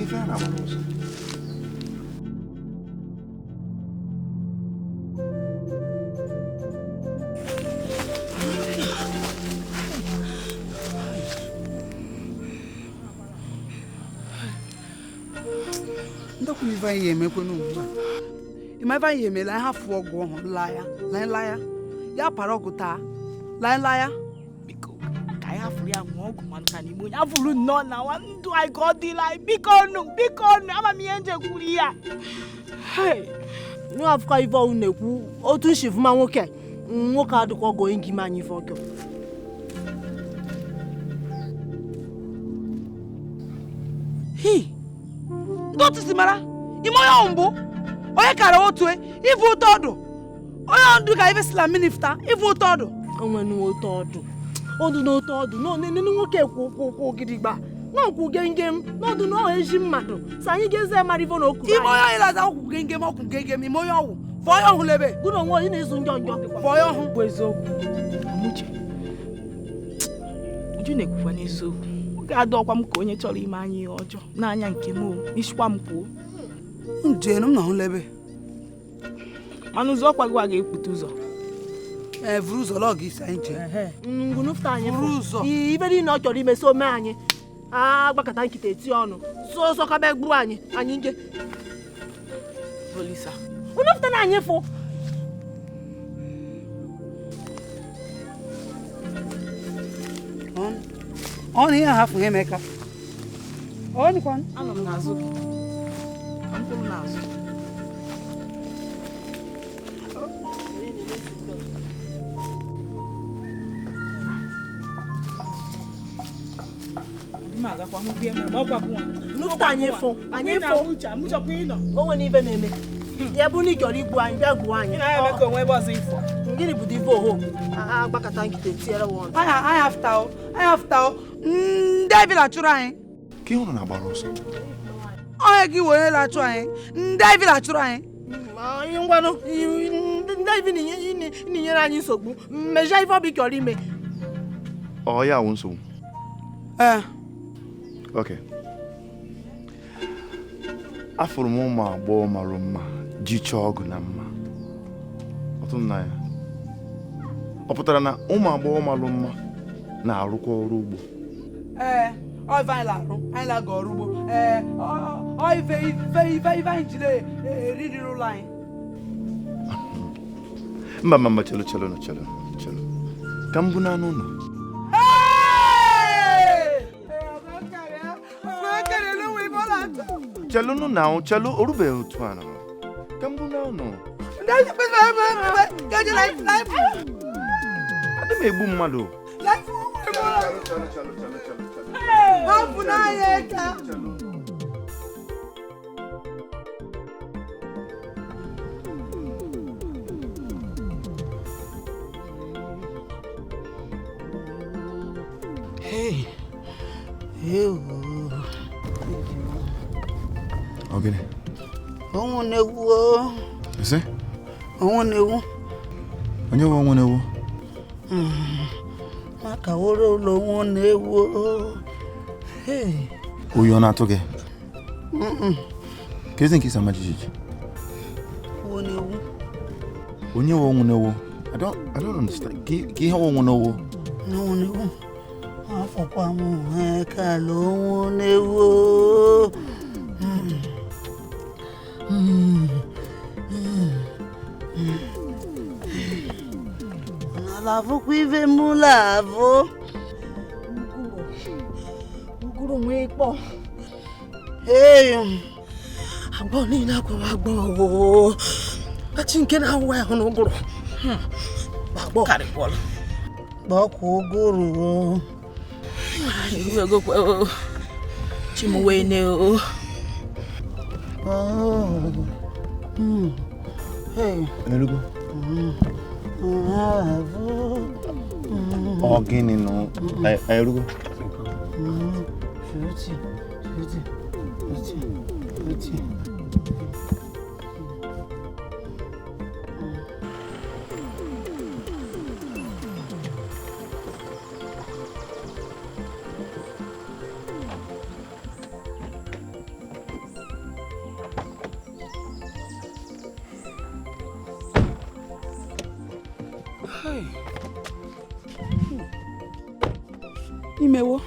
Ife a na-agba n'ụzọ. Ndọkwa ife anyị ga-emekwe n'ugbu a. Ịma ife anyị ga-emela anyị hafụ ọgwụ ọhụrụ laa ya, laa ya. Ya para ọgwụ taa, laa ya. Biko, ka anyị hafụrụ ya ṅụọ ọgwụ ma nka n'ime onye afụrụ nnọọ na nwa ndụ anyị ka ọ dịla anyị. Biko nụ, biko nụ, ama m ihe nje kwuru ya. Nụ afụkwa ife ọhụrụ na-ekwu otu nshi fụma nwoke nwoke adịkwa ọgọ enyi ime anyị ife ọjọọ. Hi! Ndị otu si mara ime onye ọhụ mbụ onye kara otu ivu ụtọ ọdụ onye ọdụ ka ife sila minifta ivu ụtọ ọdụ onwe n'ụtọ ọdụ ọdụ n'ụtọ ọdụ n'onene nwoke kwụ gidigba n'ọkwụ gengem n'ọdụ n'ọhụ ezi mmadụ sa anyị ga-eze mara ife na okwu ime onye ọhụ ịlaza ọkwụ gengem ọkwụ gengem ime onye ọhụ fọ onye ọhụ lebe gụ na onwe onye na-ezu njọ njọ fọ onye ọhụ bụ eziokwu. Amuche, Uju na-ekwukwa n'eziokwu. Ọ ga-adọkwa m ka onye chọrọ ime anyị ihe ọjọọ n'anya nke m o isikwa m kwuo. Njenu m na hụlebe. Mana ụzọ ọkwa gị ga-ekpute ụzọ. Ee, vuru ụzọ lọọ gị isi anyị jee. Ngwunufta anyị Vuru ụzọ. Ibe niile ọ chọrọ ime so mee anyị. Agbakọta nkịta eti ọnụ. So ọsọ kaba egbu anyị anyị nje. Olisa. Unufta na anyị fụ. Ọ na ihe ahafụ ihe Emeka. Ọ nịkwa. Anọ m n'azụ gị. Ka m kwụrụ n'azụ. Nufta anyị fụ. Anyị fụ. O nwere ibe na-eme. Ya bụ na ị chọrọ igbu anyị bịa gbuo anyị. Gịnị bụ ife oho? Agbakọta nkịta etinyere ọnụ. Anyị afta o. Anyị afta o. Ndị Evila chụrụ anyị. Ka ị hụrụ na-agbara ọsọ. Onye gị were na-achụ anyị. Ndị Evila chụrụ anyị. Anyị ngwanụ ndị Evila na-enyere anyị nsogbu. Mmejọ ife ọbụ ị chọrọ ime. Ọ ya wụ nsogbu. Ee. Okay. Afụrụ m ụmụ agbọghọ mara mma ji chọọ ọgụ na mma. Ọtụ m na ya. Ọ pụtara na ụmụ agbọghọ mara mma na-arụkwa ọrụ ugbo. Ee. Ọ ife anyị na-arụ, anyị na-aga ọrụ ugbo. Ee, ọ ife ife ife ife anyị jiri eri nri n'ụlọ anyị. Mba mba mba, chelu chelu nụ, chelu chelu ka m bụ n'anụ ụlọ. Chelu nụ na chelu o rubeghị otu a nọ ka m bụ n'anụ. Adị m egbu mmadụ. Hey. Ewo. Ọ gịnị? Ọnwụ na-ewu o. Ise? Ọnwụ na-ewu. Onye nwe ọnwụ na-ewu? Maka woro ụlọ ọnwụ na-ewu o. Hey. Oyi ọ na-atụ gị? Ka ezi nke isi ama jijiji? Ọnwụ na-ewu. Onye nwe ọnwụ na-ewu? I don't understand. Ka ihe ọnwụ na-ewu? Ọnwụ na-ewu. Afọkwa m ha kala ọnwụ na-ewu o. Ala-afụkwa ife mụ la-afụ. Uguru nwee ịkpọ. Ee. Agbọ niile akwụwa agbọ oo. Achị nke na-awụ ahụ n'ụgụrụ. Agbọ karịkwala. Gbọkwa ụgụrụ o. Iwegokwa o. Chimuwene o. Hey. Elugo? Ọ gịnị nụ? Elugo? Fruity, fruity, fruity, fruity. Imewo.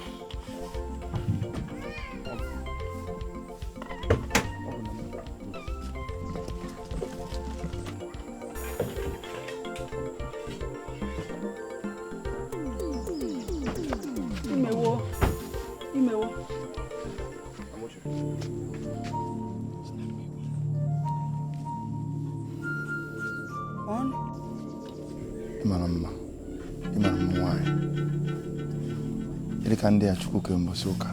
Imewo. Imewo. On. Ịmara mma. Ịmara mma nwaanyị. Ịdị ka ndị a Chukwu kere mbọsị ụka.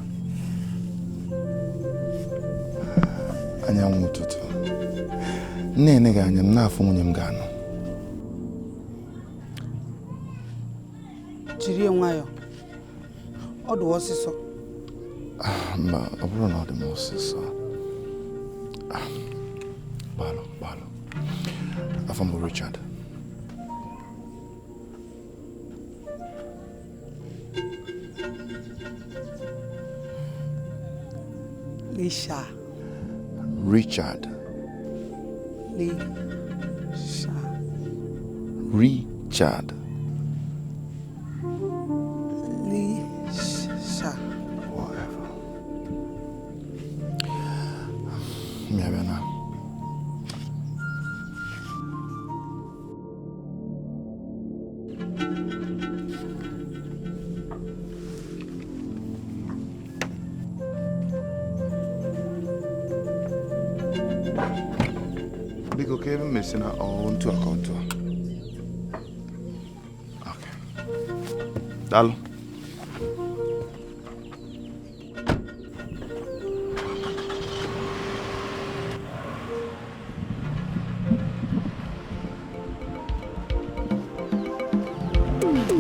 Anyanwụ ụtụtụ. Nne ene gị anya m na-afụ nwunye m ga-anụ. Jiri nwayọọ. Ọ dị ọsịsọ. Mba, ọ bụrụ na ọ dị m ọsịsọ. Gbalụ, gbalụ. Afọ m bụ Richard. Lisha. Richard. Lisha. Richard. Lisha. Whatever. M ya bịa na. Biko ka ebe m esi na ọ ntu a ka ọ ntu a. Okay. Daalụ.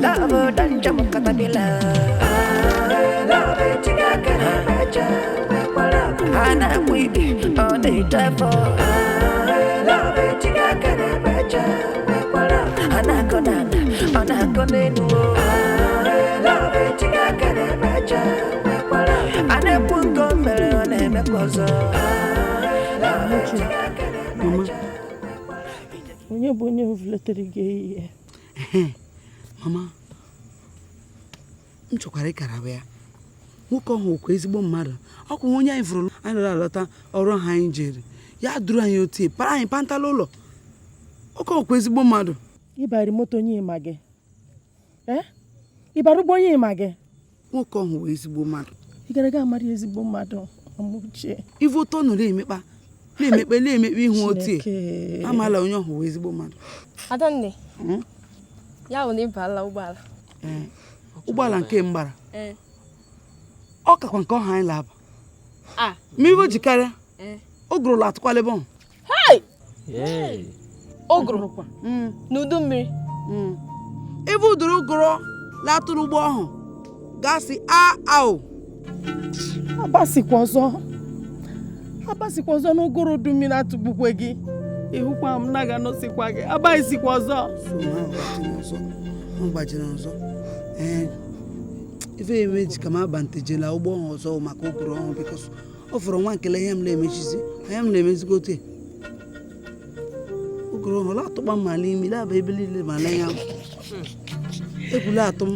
Love danja mukatadila. Love chigakara bacha ana kwidi on the devil. Love chigakara bacha ana konana ana konenu. Love chigakara bacha ana pungo mere ona emekozo. Love chigakara bacha. Onye bụ onye vuletere gị ihe? Mama, m chọkwara ịkara ya. Nwoke ọhụ kwa ezigbo mmadụ. Ọ kwụ onye anyị fụrụ anyị nọrọ alọta ọrụ ha anyị jere. Ya duru anyị otu para anyị pantala ụlọ. Nwoke ọhụ kwa ezigbo mmadụ. Ịbara moto onye ịma gị. Ịbara ụgbọ onye ịma gị. Nwoke ọhụ wụ ezigbo mmadụ. Ị gara aga amara ezigbo mmadụ, Amuche. Ife ụtọ nọ na-emekpa na-emekpe na-emekpe ihu otu amala onye ọhụ wụ ezigbo mmadụ. Adanne, ya bụ na ị baala ụgbọala. Ụgbọala nke m gbara. Ọ kakwa nke ọha anyị na-aba. Ma iwe ji karịa, ụgụrụ atụkwala ebe ọhụ. Ụgụrụ? N'udu mmiri? Ife ụdụrụ ụgụrụ latụrụ ụgbọ ọhụ gasị a ao. Abasikwa ọzọ n'ụgụrụ udu mmiri atụgbukwe gị. Ịhụkwa m na ga-anọsikwa gị. Abasikwa ọzọ. Ọ gbajiri ọzọ. Ife eme ji ka m aba ntejela ụgbọ ọhụ ọzọ maka ụgụrụ ọhụ bikos ọ fọrọ nwa nkele ihe m na-emechizi anya m na-emezikwa otu ụgụrụ ọhụ latụkpa m ma n'imi laba ebe niile ma n'anya m ekwula atụ m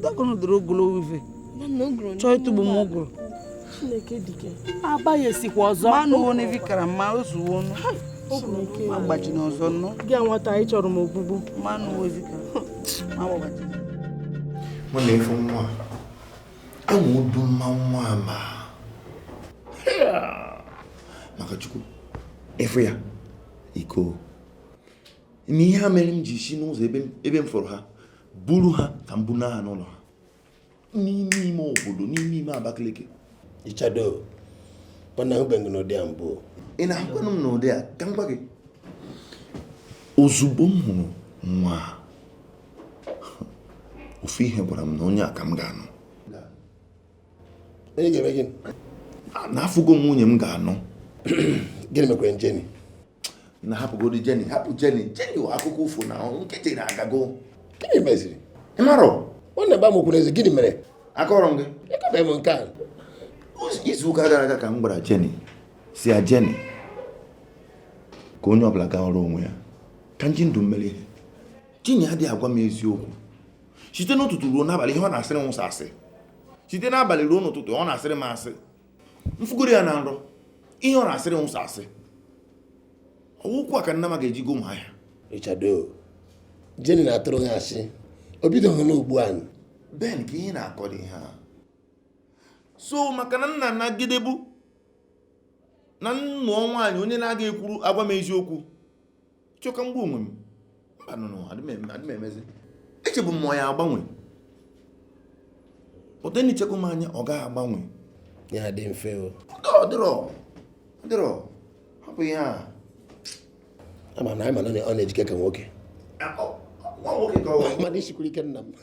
dakọnụ dụrụ ogologo ife chọọ ịtụgbu m ụgụrụ. Chineke dike abaghịsikwa ọzọ. Manụ wo n'ivi kara mma ozuwo nụ ma gbajiri ọzọ nụ. Gị nwata ị chọrọ m ogbugbu. Manụ wo ivi kara ma gbajiri. Mụ na efu nwa enwe udu mma nwa ma maka Chukwu efu ya iko na ihe a mere m ji si n'ụzọ ebe m fọrọ ha buru ha ka m buna ha n'ụlọ ha n'ime ime obodo n'ime ime Abakaliki. Ichado, mana ahụbeghị n'ụdị a mbụ. Ị na-ahụkwanụ m n'ụdị a ka m gwa gị. Ozugbo m hụrụ nwa ofu ihe gwara m na onye a ka m ga-anụ. Onye ga-eme gịnị? Na afụgo m nwunye m ga-anụ. Gịnị mekwere Jenny? Na hapụgodu Jenny, hapụ Jenny. Jenny wụ akụkọ ụfụ na nkịtị na-agago. Gịnị meziri? Ị marọ? Ọ na-agba m okwu n'ezi, gịnị mere? Akọrọ m gị. Ịkọbeghị m nke a. Izu ụka gara aga ka m gwara Jenny, si ya Jenny, ka onye ọbụla gaa ọrụ onwe ya, ka nji ndụ mmeri ihe. Jenny adịghị agwa m eziokwu. Site n'ụtụtụ ruo n'abalị ihe ọ na-asịrị m ụsọ asị. Site n'abalị ruo n'ụtụtụ ọ na-asịrị m asị. Mfugoro ya na nrọ, ihe ọ na-asịrị m ụsọ asị. Ọwụkwụ a ka nna m ga-eji go ụmụ ahịa. Richardo, Jenny na-atụrụ ha asị. O bidoghị n'ugbu a. Ben, ka ihe na-akọ dị ha. So maka na nna nnagidebu na nnụọ nwaanyị onye na-aga ekwuru agwa m eziokwu chọka mgbu onwe m mba nụnụ adị m emezi echebu m ya agbanwe ụdị chekwa m anya ọ gaghị agbanwe ya dị mfe o. Ọ dịrọ hapụ ihe a. Ama na anyị ma na ọ na-ejike ka nwoke. Nwa nwoke ka ọ mana isikwuru ike nna m.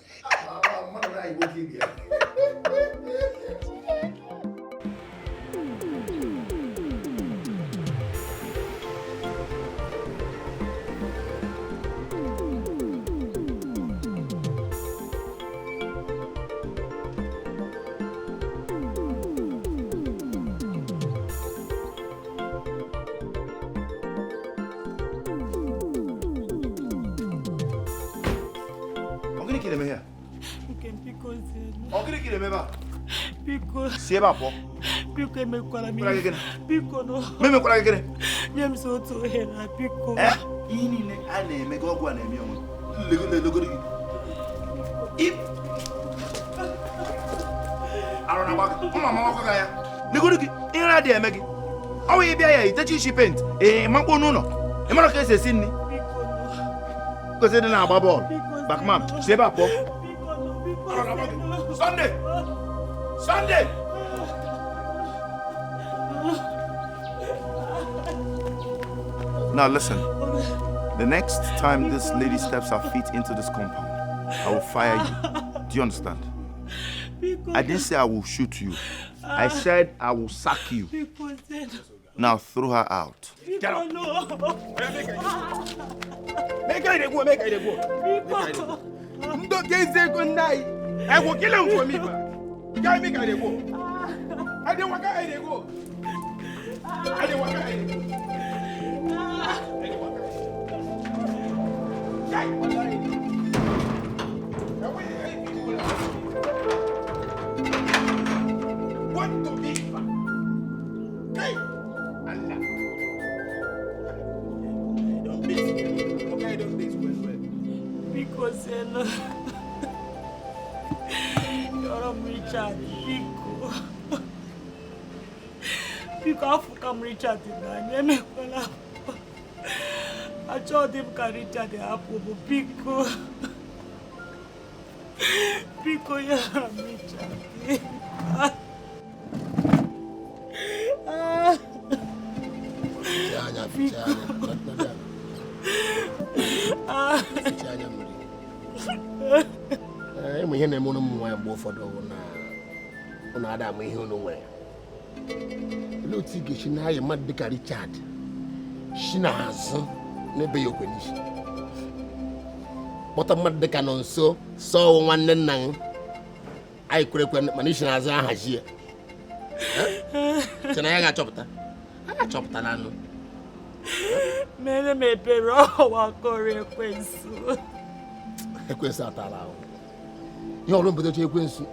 Si ebe a pụọ. Biko emekwara m ihe. Biko no. Memekwara gị gịnị? Nye m so otu ohere na biko. Ihe niile a na-eme gị ọgwụ a na-eme onwe. Legoro gị. Arụ na agba gị. Mma mama gị ya. Legoro gị. Ihe na-adịghị eme gị. Ọ wụ ịbịa ya itechi isi pent. Ee, makpuo n'ụlọ. Ị mara ka esi esi nri. Kwesịrị ịdị na-agba bọọlụ. Bakman, si ebe a pụọ. Sunday! Sunday! Now listen, the next time this lady steps her feet into this compound, I will fire you. Do you understand? I didn't say I will shoot you. I said I will sack you. Now throw her out. Get up. Make her go, make her go. I will kill him for me. Make her go. I didn't want her go. I didn't want her go. Don dey well well. Biko zienụ, yọrọ m Richard, biko. Biko, afụka m Richard n'anya, emekwala m. Achọghị m ka Richard hapụ m, biko. Biko, yọrọ m Richard. Ah. Fichaa anya, fichaa anya. Nọdụ ala. Ah. Fichaa anya mmiri. Ee, ịmụ ihe na-eme ụnụ ụmụ nwaanyị mgbe ụfọdụ bụ na ụnụ ada ama ihe ụnụ nwere. Olee otu ị ga-esi na-ayị mmadụ dịka Richard si n'azụ n'ebe ya okwe n'isi, kpọta mmadụ dịka nọ nso sọọ nwanne nna gị, anyị kwere ekwe, mana isi n'azụ ahazi ya. Che na ya ga-achọpụta, a ga-achọpụtala anụ. Mere m ebere, ọwa kọrọ ekwensu. Ekwensu atala ahụ ihe ọrụ mbodochi ekwensu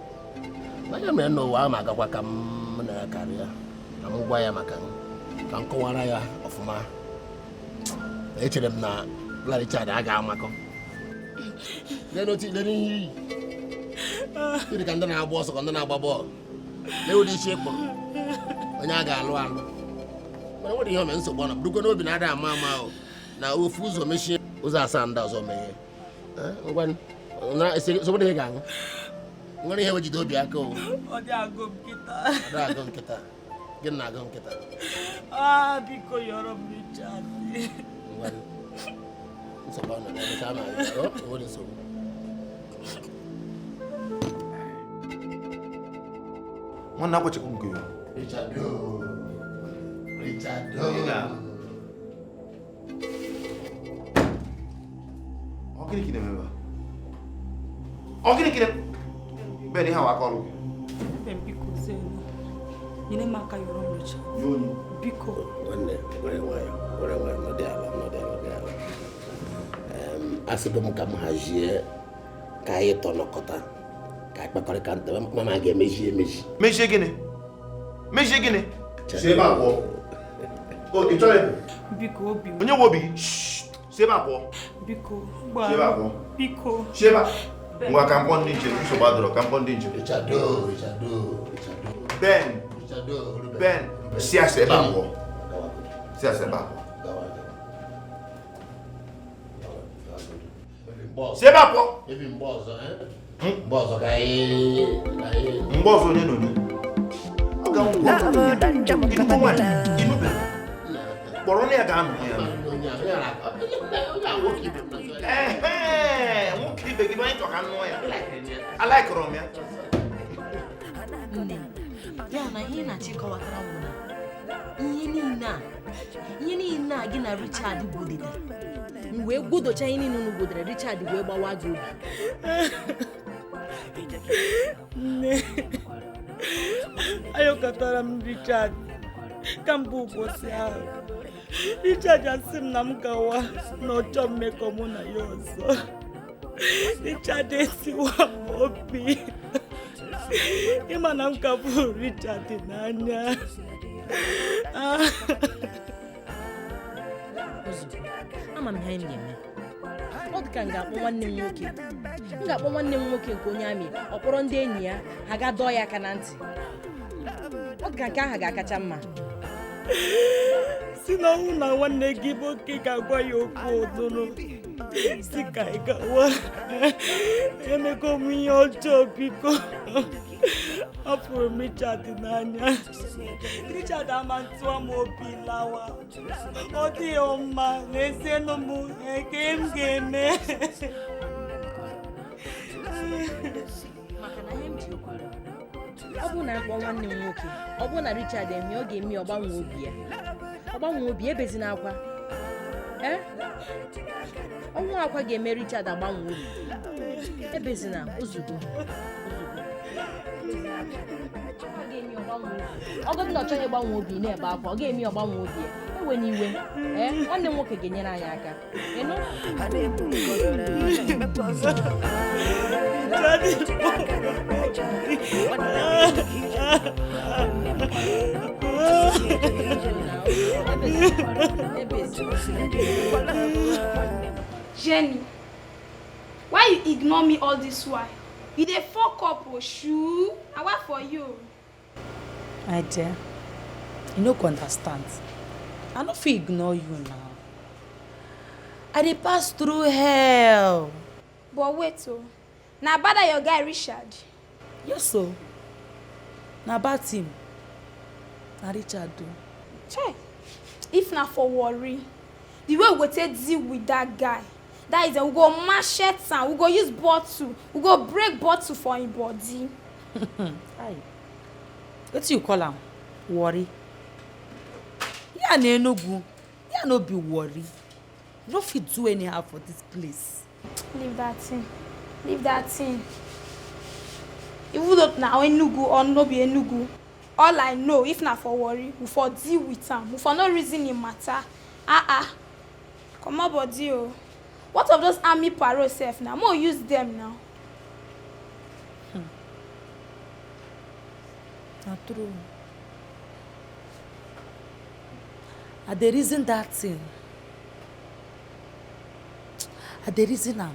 anya mere n'ụwa ahụ, ma agakwa ka m na ya karịa, ka m gwa ya maka m, ka m kọwara ya ọfụma. Echere m na Bla Richard a ga-amakọ. Lee n'otu, lee n'ihe iyi dị ka ndị na-agba ọsọ, ka ndị na-agba bọọlụ. Lee ụdị isi ịkpụrụ onye a ga-alụ alụ. Mana nwere ihe ome nsogbu ọ na burukwa n'obi na-ada ama ama ahụ na ofu ụzọ mechie ụzọ asaa ndị ọzọ meghee. Ngwa, sobodo ihe ga-aṅụ nwere ihe wejide obi aka o. Ọ dị agụ m nkịta. Ọ dị agụ nkịta. Gịnị na-agụ nkịta? Ah, biko yọrọ m Richard. Ngwa, nsogbu ọ nọ na ama ọ nwere nsogbu. Nwanne, akwachekwa nke ya. Richard o, Richard o. Ọ gịnị ka ị na-eme ebe a? Ọ gịnị ka ị na-eme? Ben, ihe a aka ọrụ gị. Ben, biko zienụ, nyere m aka yọrọ m Richard. Biko. Nwanne, were nwayọ, were nwayọ, nọdụ ala, nọdụ ala, nọdụ ala. Asịbụ m ka m hazie ka anyị tọ nọkọta, ka anyị kpakọrịta nta, mana a ga-emeji emeji. Mejie gịnị? Mejie gịnị? Si ebe a pụọ. O, ị chọrọ ịpụ? Biko, obi m. Onye nwe obi gị? Shh! Si ebe a pụọ. Biko, Si ebe a pụọ. Biko. Si ebe a. Ngwa, ka mkpọ ndị nche, nsogbu adọrọ, ka mkpọ ndị nche. Richard o, Richard o, Richard o. Ben, Richard o, Ruben. Ben, si asị ebe a pụọ. Si asị ebe a pụọ. Si ebe a pụọ. Ebi mgbe ọzọ, eh? Mgbe ọzọ ka anyị Mgbe ọzọ onye na onye. Ọ ga-anwụ. Ịnụgo nwaanyị? Ịnụbe. Kpọrọ nne ya ga-anọ ya. Ehe, nwoke ibe gị bụ anyị chọ ka nụọ ya. Alaikọrọ m ya. Nne, ya na ihe ị na-achọ ịkọwatara m bụ na ihe niile a gị na Richard gwodetara, m wee gwodocha ihe niile unu gwodere, Richard wee gbawa gị obi. Nne, ayọkọtara m Richard kamgbe ụbọchị ahụ. Richard asị m na m gawa na ọ chọọ mmekọ mụ na ya ọzọ. Richard esiwa m obi. Ịma na m ka fụrụ Richard n'anya. Ozugbo, ama m ihe anyị ga-eme. Ọ dị ka m ga-akpọ nwanne m nwoke. M ga-akpọ nwanne m nwoke nke onye amị, ọ kpọrọ ndị enyi ya, ha ga dọọ ya aka na ntị. Ọ dị ka nke ahụ ga-akacha mma. Si n'ọnwụ na nwanne gị nwoke ga-agwa ya okwu ọnụnụ, si ka ị gawa. Emego m ihe ọjọọ, biko. Afụrụ m Richard n'anya. Richard ama ntụọ m obi lawa. Ọ dịghị mma, n'ezienụ m eke m ga-eme. Maka na ihe m ji okwu bụ, ọ bụrụ na m kpọọ nwanne m nwoke, ọ bụrụ na Richard eme, ọ ga-eme ọ gbanwee obi ya. Ọ gbanwee obi, ebezina akwa. Ee? Ọnwụ akwa ga-eme Richard agbanwe obi. Ebezina, ozugbo. Ọ bụrụ na ọ chọghị ịgbanwe obi na-ebe akwa, ọ ga-eme ọgbanwe obi ya. Ewe n'iwe. Ee, nwanne m nwoke ga-enyere anyị aka. Ịnụ? Jenny, why you ignore me all this while? You dey fuck up o shoo. Na why for you? My dear, you no go understand. I no fit ignore you now. I dey pass through hell. But wait o, na about that your guy Richard. Yes o. Na about him. Na Richard o. Chai, if na for worry, the way we go take deal with that guy, that is, we go machete am, we go use bottle, we go break bottle for him body. Aye. Wetin you call am? Worry. Here na Enugu, here no be worry. You no fit do anyhow for dis place. Leave that thing. Leave that thing. Even though na Enugu or no be Enugu, all I know, if na for worry, we for deal with am. We for no reason im matter. Ah ah. Comot body o. What of those army parole sef na? Mo use dem now. Na true. I dey reason dat thing. I dey reason am.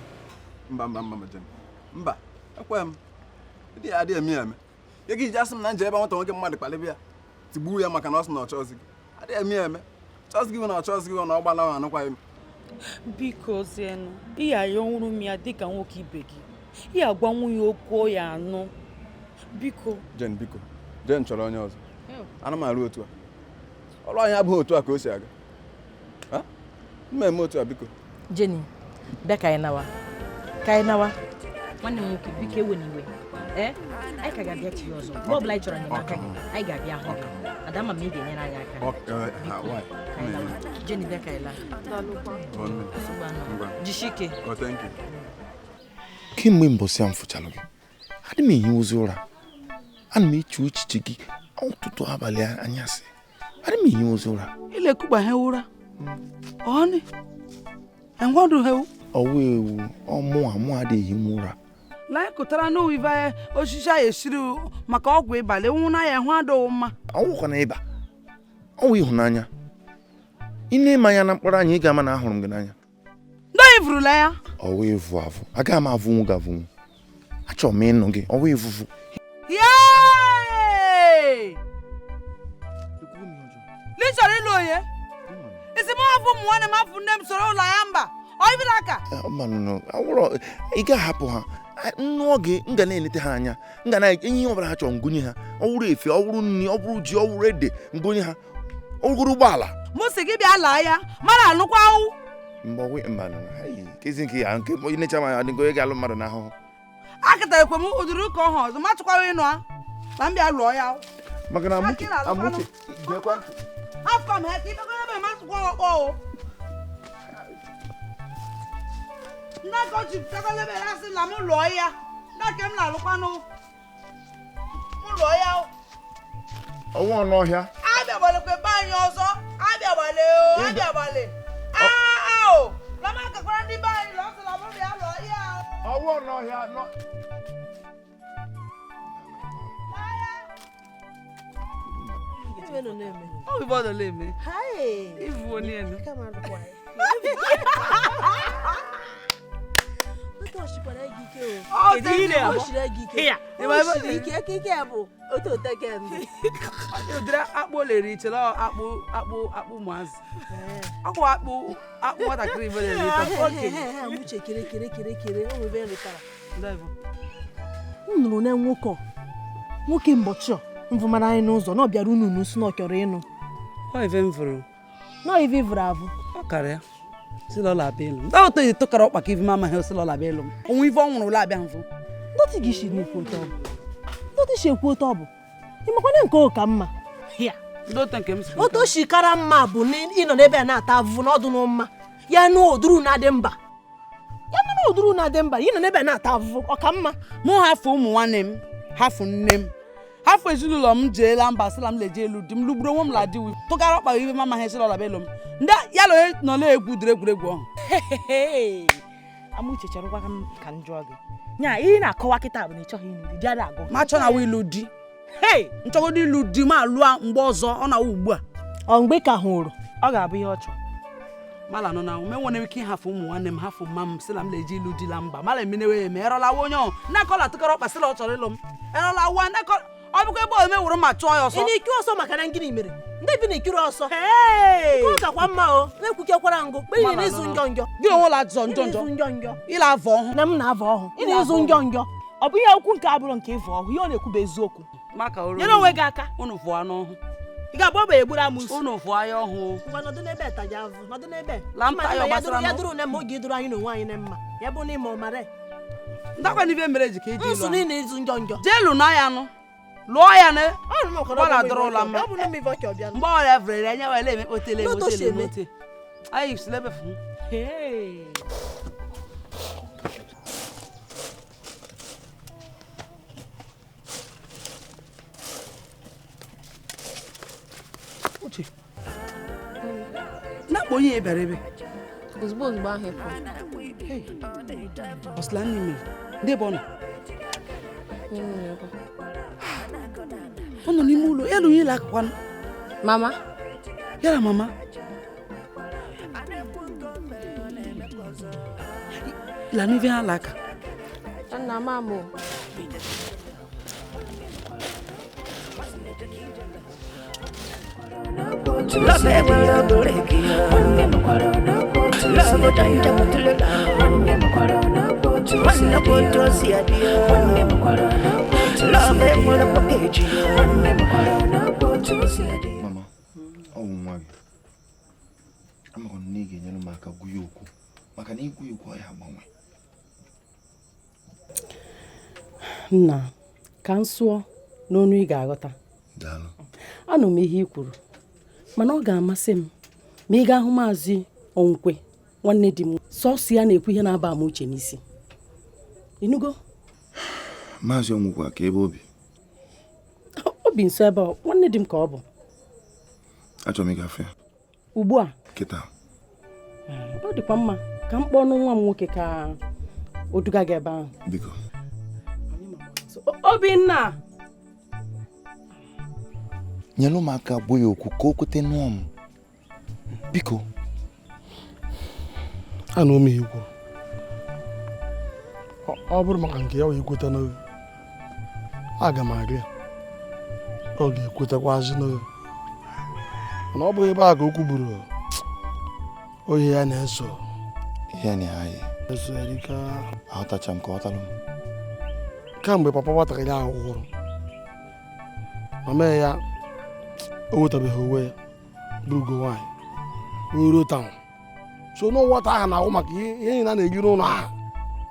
Mba, mba, mba, Jen. Mba, ekwe m. Ịdị ya adịghị eme ya eme. Ya gị ji asị m na nje ebe nwata nwoke mmadụ kpalịbịa ya tigbuo ya maka na ọ sị na ọ chọọzi gị. Adịghị eme ya eme. Chọọzi gị bụ na ọ chọọzi gị bụ na ọ gbala anụkwaghị m. Biko zienụ, ị ya ayọnwụrụ m ya dịka nwoke ibe gị. Ị agwa nwunye okwu ya anụ. Biko. Jen, biko. Jen chọrọ onye ọzọ. Ana m arụ otu a. Ọrụ anyị abụghị otu a ka o si aga. Ha? Mma eme otu a biko. Jenny, bịa ka anyị nawa. Ka anyị nawa. Nwanne m nwoke, biko ewe n'iwe. Ee, anyị ka ga-abịa chi ya ọzọ. Mgbe ọbụla anyị chọrọ enyemaka gị, anyị ga-abịa hụ gị. Ada ma m ị ga-enyere anyị aka. Biko, ka anyị nawa. Jenny, bịa ka anyị laa. Nsogbu anọ. Jisie ike. Oh, thank you. Kemgbe mbọsị a m fụchalụ gị, adị m ehiwuzi ụra. Ana m eche echiche gị ụtụtụ, abalị, anyasị. Adị m ehiwuzi ụra. Ilekugba he ụra. Ọnị. Enwọdụ he. Ọwụ ewu ọmụ amụ adịghị ehi m ụra. Lai kụtara n'owive osisi a esiri maka ọgwụ ịbalị nwụ na ya hụ adịghị mma. Ọwụkwa na ịba, ọwụ ịhụnanya. Ị na-eme anya na mkpọrọ anya, ị ga-ama na ahụrụ m gị n'anya. Ndị oyi vụrụla ya. Ọwụ ịvụ avụ, agaghị m avụnwu gị avụnwu. Achọrọ m ịnụ gị, ọwụ ịvụvụ. Yee! Ị chọrọ ịlụ onye? Isi m afụ ụmụ nwanne m, afụ nne m, soro ụlọ ya mba. Ọ ibila aka? Mba, nụ, awụrọ ị ga-ahapụ ha. Nnụọ gị, m ga na-elete ha anya. M ga na-enye ihe ọbụla ha chọrọ, ngụnye ha. Ọ wụrụ efe, ọ wụrụ nri, ọ bụrụ ji, ọ wụrụ ede, ngụnye ha. Ọ wụrụ ụgbọala. Mụ sị gị bịa laa ya, mara alụkwa awụ. Mgbe ọwụ mba nụ, ayi, kezi nke ya, nke onye na-eche ma adị nke onye ga-alụ mmadụ n'ahụhụ. Akịta ekwe m ụdịrị ụka ọha ọzọ, ma chọkwara ịnụ ha. Na m bịa lụọ ya. Maka na Akị na-alụkwanụ. Amuche, gekwa ntị. Afọ m ha ka ibekwa ebe ma tụkwa ọkpọ o. Ndị aka o ji pụtakwala ebe ya sị na m lụọ ya. Ndị aka m na-alụkwanụ. M lụọ ya o. Ọnwụ ọnụ ọhịa. Abịagbalekwa ebe anyị ọzọ. Abịagbale o, abịagbale. Aa o. Lama akakwara ndị be anyị lụọ sị na m bịa lụọ ya o. Ọnwụ ọnụ ọhịa nọ. Ọ bụ bọdụ na-eme. Ivu onye elu. Kedu ihe ị na-agba? Ike bụ otu oteke mbụ. Ụdịrị akpụ o lere ichere akpụ akpụ akpụ ụmụazị. Akpụ akpụ akpụ nwatakịrị ibe lere ite okenye. Uche kere kere kere kere o nwebe nrịtara. M nụrụ na nwoke nwoke mbọchị mvụmara anyị n'ụzọ na ọ bịara unu n'usu na ọ chọrọ ịnụ. Ọ ife m fụrụ. Nọ ife vụrụ avụ. Ọ karịa. Si lọla abịa ịlụ m. Ndị otu yi tụkara ọkpa ka ife m amaghị si lọla abịa ịlụ m. Onwe ife ọ nwụrụ ụlọ abịa mfụ. Ndọtị gị si n'ekwu otu ọ bụ. Ndọtị si ekwu otu ọ bụ. Ị makwana nke ọ ka mma. Ndị otu nke m si. Otu o si kara mma bụ na ịnọ n'ebe a na-ata avụvụ n'ọdụ n'mma. Ya nụ oduru na-adị mba. Ya nụ na oduru na-adị mba, ịnọ n'ebe a na-ata avụvụ, ọ ka mma. Mụ hafụ ụmụ nwanne m, hafụ nne m. Hafụ ezinụlọ m jeela mba sịla m leje elu di m lụgburu onwe m la di wi tụgara ọkpa ibe m amaghị sịla ọla elu m. Ndị ya na onye nọ na-egwu dịrị egwuregwu ọhụ. Amuche chọrọkwa ka m jụọ gị. Nya ihe na-akọwa kịta bụ na ị chọghị ịlụ di, di ada agụ. Ma chọ na wa ịlụ di. Hei, nchọgodo ịlụ di ma lụọ mgbe ọzọ ọ na-awụ ugbu a. Ọ mgbe ka hụrụ. Ọ ga-abụ ihe ọ chọrọ. Mala nọ na ume nwere ike ịhafụ ụmụ nwanne m hafụ mma m sị na m na-eji ilu di la mba mala emenewe eme erọla onye ọ na-akọla tụkọrọ ọkpa sị na ọ chọrọ ịlụ m erọla wa nakọ ọ bụkwa ebe ome wụrụ ma chụọ ya ọsọ ị na-ekiri ọsọ maka na gịnị mere ndị bi na-ekiri ọsọ nke ọ kakwa mma o na-ekwukekwara ngụ mgbe ị na-ezu njọ njọ gị onwe ụlọ azọ njọ njọ njọ njọ ịla avọ ọhụ na m na-avọ ọhụ ị na-ezu njọ njọ ọ bụ ihe okwu nke abụrụ nke ịvọ ọhụ ihe ọ na-ekwu bụ eziokwu nyere onwe gị aka unu vụọ n'ọhụ ị ga-agba ọgba egburu amụsụ unu vụọ ya ọhụ ngwa nọdụ n'ebe taja avụ nọdụ n'ebe La mta ya gbasara ya dụrụ na mma oge ịdụrụ anyị n'onwe anyị na mma ya bụ na ịma ọmara ndakwa n'ibe mere ji ka iji nsụ niile ịzụ njọ njọ jee lụ na ya nụ lụọ ya ne gbala dọrọ ụlọ mma mgbe ọ ya vere anya wele eme otele otele mote anyị si lebe fụ Uche na mgbe onye bịara ebe ozugbo ozugbo ahụ ịpụ ọsịla nne mere ndị ebe ọ nọ ọ nọ n'ime ụlọ elu ihe akụkwa mama yara mama lana ife ha laka nna mama Mama, ọ bụ nwa gị amakwa na ị ga-enyere m aka gwa ya okwu maka na ikwu okwu ya agbanwe. Nna, ka m sụọ n'ọnụ ị ga-aghọta. Daalụ. Anụ m ihe i kwuru mana ọ ga-amasị m ma ị ga-ahụ Maazị Onkwe nwanne di m sọsọ ya na-ekwu ihe na-aba m uche n'isi. Ịnụgo? Maazị Onwukwe ka ebe obi obi nso ebe ọ nwanne di m ka ọ bụ. Achọrọ m ịgafe ugbu a kịta. Ọ dịkwa mma ka m kpọọ nwa m nwoke ka o duga gị ebe ahụ. Biko. Obinna, nyere m aka gwa ya okwu ka o kwete nụọ m biko. Anụ m ihe kwuru ọ bụrụ maka nke ya wee kweta n'oge aga m aga ọ ga-ekwetakwazi n'oge mana ọ bụghị ebe a ka okwu gburu oyi ya na-eso ihe na-ayị eso erika. Aghọtacha m ka ọ talụ m kamgbe papa nwatakịrị ahụ nwụrụ mama ya o wetabeghị onwe ya bụ ugo nwaanyị ruo taụn so n'ụwata ahụ na-ahụ maka ihe niile a na-eji n'ụlọ ahụ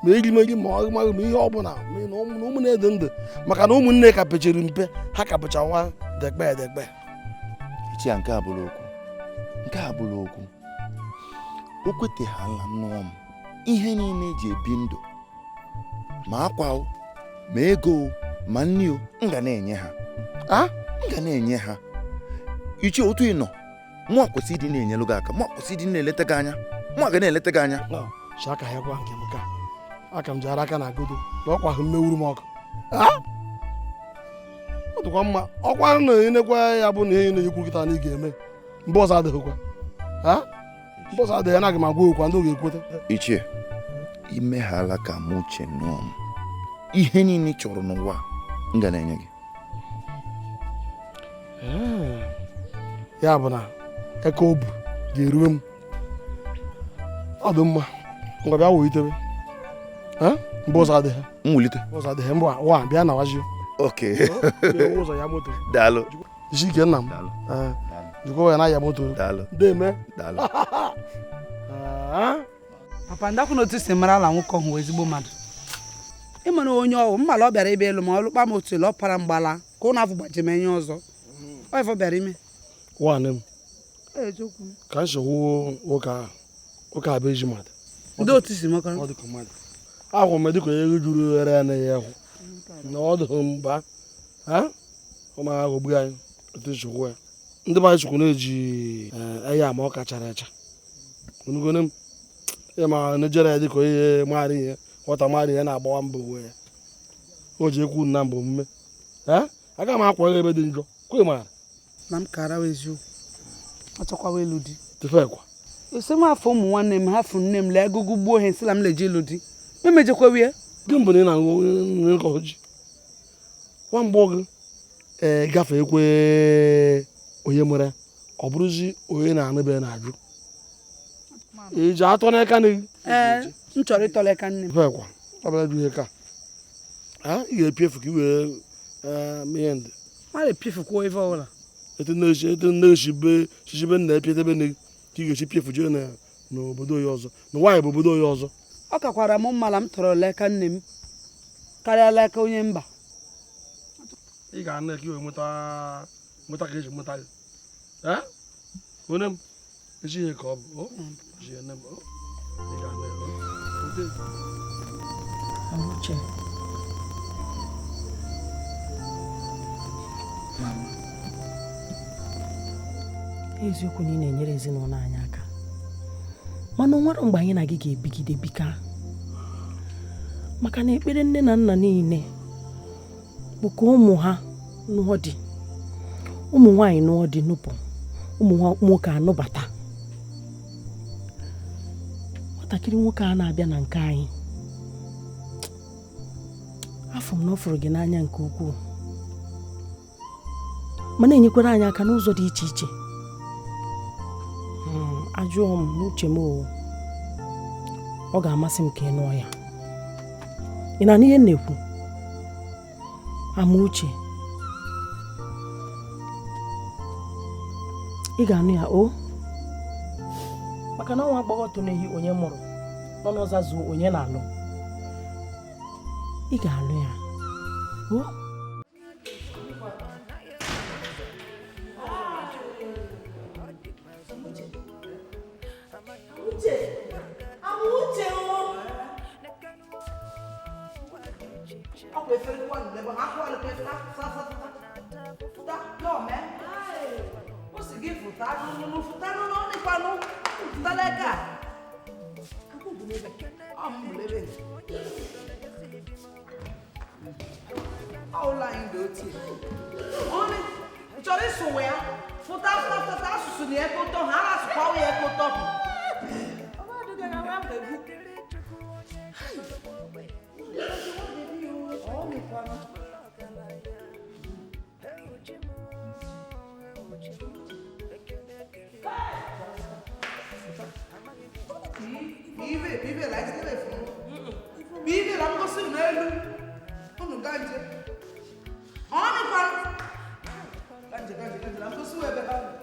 ma erimeri ma ọ maghị ma ihe ọ bụla na ụmụ na-ede ndụ maka na ụmụnne ka pechiri mpe ha ka bụcha nwa dekpe edekpe. Ichie, nke a bụrụ okwu nke a bụrụ okwu o kweteghala nnụọ m ihe niile eji ebi ndụ ma akwa o ma ego o ma nri o m ga na-enye ha m ga na-enye ha. Ichie, otu ị nọ mụ kwesị ịdị na-enyelu gị aka mụ kwesị ịdị na-eleta gị anya mụ ga na-eleta gị anya. Aka ya gwa nke m ka aka m jara aka na agodo na ọkwa ahụ mmewuru m ọkụ ọ dịkwa mma ọkwa na enekwa ya bụ na ihe na-ekwu kịta na ị ga-eme mgbe ọzọ adịghịkwa mgbe ọzọ adịghị anaghị m agwa okwu ndị ọ ga-ekweta. Ichie, imeghala ka m uche nụọ m ihe niile ị chọrọ n'ụwa m ga na-enye gị. Ya bụ na eke obu ga-eruwe m ọ dị mma ngwa bịa wulitebe mgbe ụzọ adịghị mwulite ụzọ adịghị mbụ wa bịa na wajio. Okay. Ụzọ ya moto. Daalụ. Isi ike nna m. Jikwa ya na ya moto. Daalụ. Deme. Daalụ. Papa ndakwu na otu si mara ala nwoke ọhụ ezigbo mmadụ. Ịmara onye ọwụ mmala ọ bịara ebe elu ma ọ lụkpa m otu ọ para mgbala ka ụnụ afọ gbaji m enye ọzọ. Ọ ifo bịara ime. Nwanne m. Ka nsogbu nwoke ahụ nwoke ahụ bụ ezi mmadụ. Ndị otu si mekọrọ. Ọ dịka mmadụ. Ahụ m dịka onye juru ere ya na ya hụ. Na ọ dịghị mba. Ọ ma aghọgbu anyị otu nsogbu ya. Ndị be anyị chukwu na-eji eya ma ọ kachara acha. Onugone m ya ma nejere ya dịka onye maara ihe nwata maara ihe na-agbawa mbọ onwe ya. O ji ekwu na mbụ omume. Aga m akwa ebe dị njọ. Kwe maara. Na m kara eziokwu. Ọ chọkwawa elu di. Tefekwa. Ose m afọ ụmụ nwanne m hafụ nne m lee agụgụ gbuo ha nsịla m leje ịlụ di. Memejekwa ya. Gị mbụ na ị na-aṅụ nkọ ji. Nwa mgbe gị ee gafee ekwe onye mere ọ bụrụzi onye na-anụbe na-ajụ. Iji atọ n'aka nne gị? Ee, m chọrọ ịtọ n'aka nne m. Ekwa, ọ bụla ju ihe ka. Ị ga-epi efu ka i wee mee ndị. Ma na-epiefukwa ife ọbụla. Etu nne be nna epietebe nne gị ka ị ga-esi piefu jee n'obodo onye ọzọ. Na nwaanyị bụ obodo onye ọzọ. Ọ kakwara m mma na m tọrọ n'aka nne m karịa n'aka onye mba. Ị ga-ana ka i wee nweta ka eji nweta gị. Onye m ezi ihe ka ọ bụ. Ị ga-ana ya. Uche. Eziokwu na ị na-enyere ezinụlọ anyị aka mana o nwere mgbe anyị na gị ga-ebigide bika maka na ekpere nne na nna niile bụ ka ụmụ ha nụọ di, ụmụ nwaanyị nụọ di nụpụ, ụmụ nwoke anụbata. Nwatakịrị nwoke a na-abịa na nke anyị, afọ m na ọ fụrụ gị n'anya nke ukwuu ma na-enyekwara anyị aka n'ụzọ dị iche iche. Ajụọ m n'uche m, ọ ga-amasị m ka ị nụọ ya. Ị na-anụ ihe m na-ekwu? Amauche, ị ga-anụ ya o maka na ọnwa agbọghọ toneghị onye mụrụ nọ n'ọza zuo onye na-alụ. Ị ga-alụ ya o. Ganje, ganje, ganje,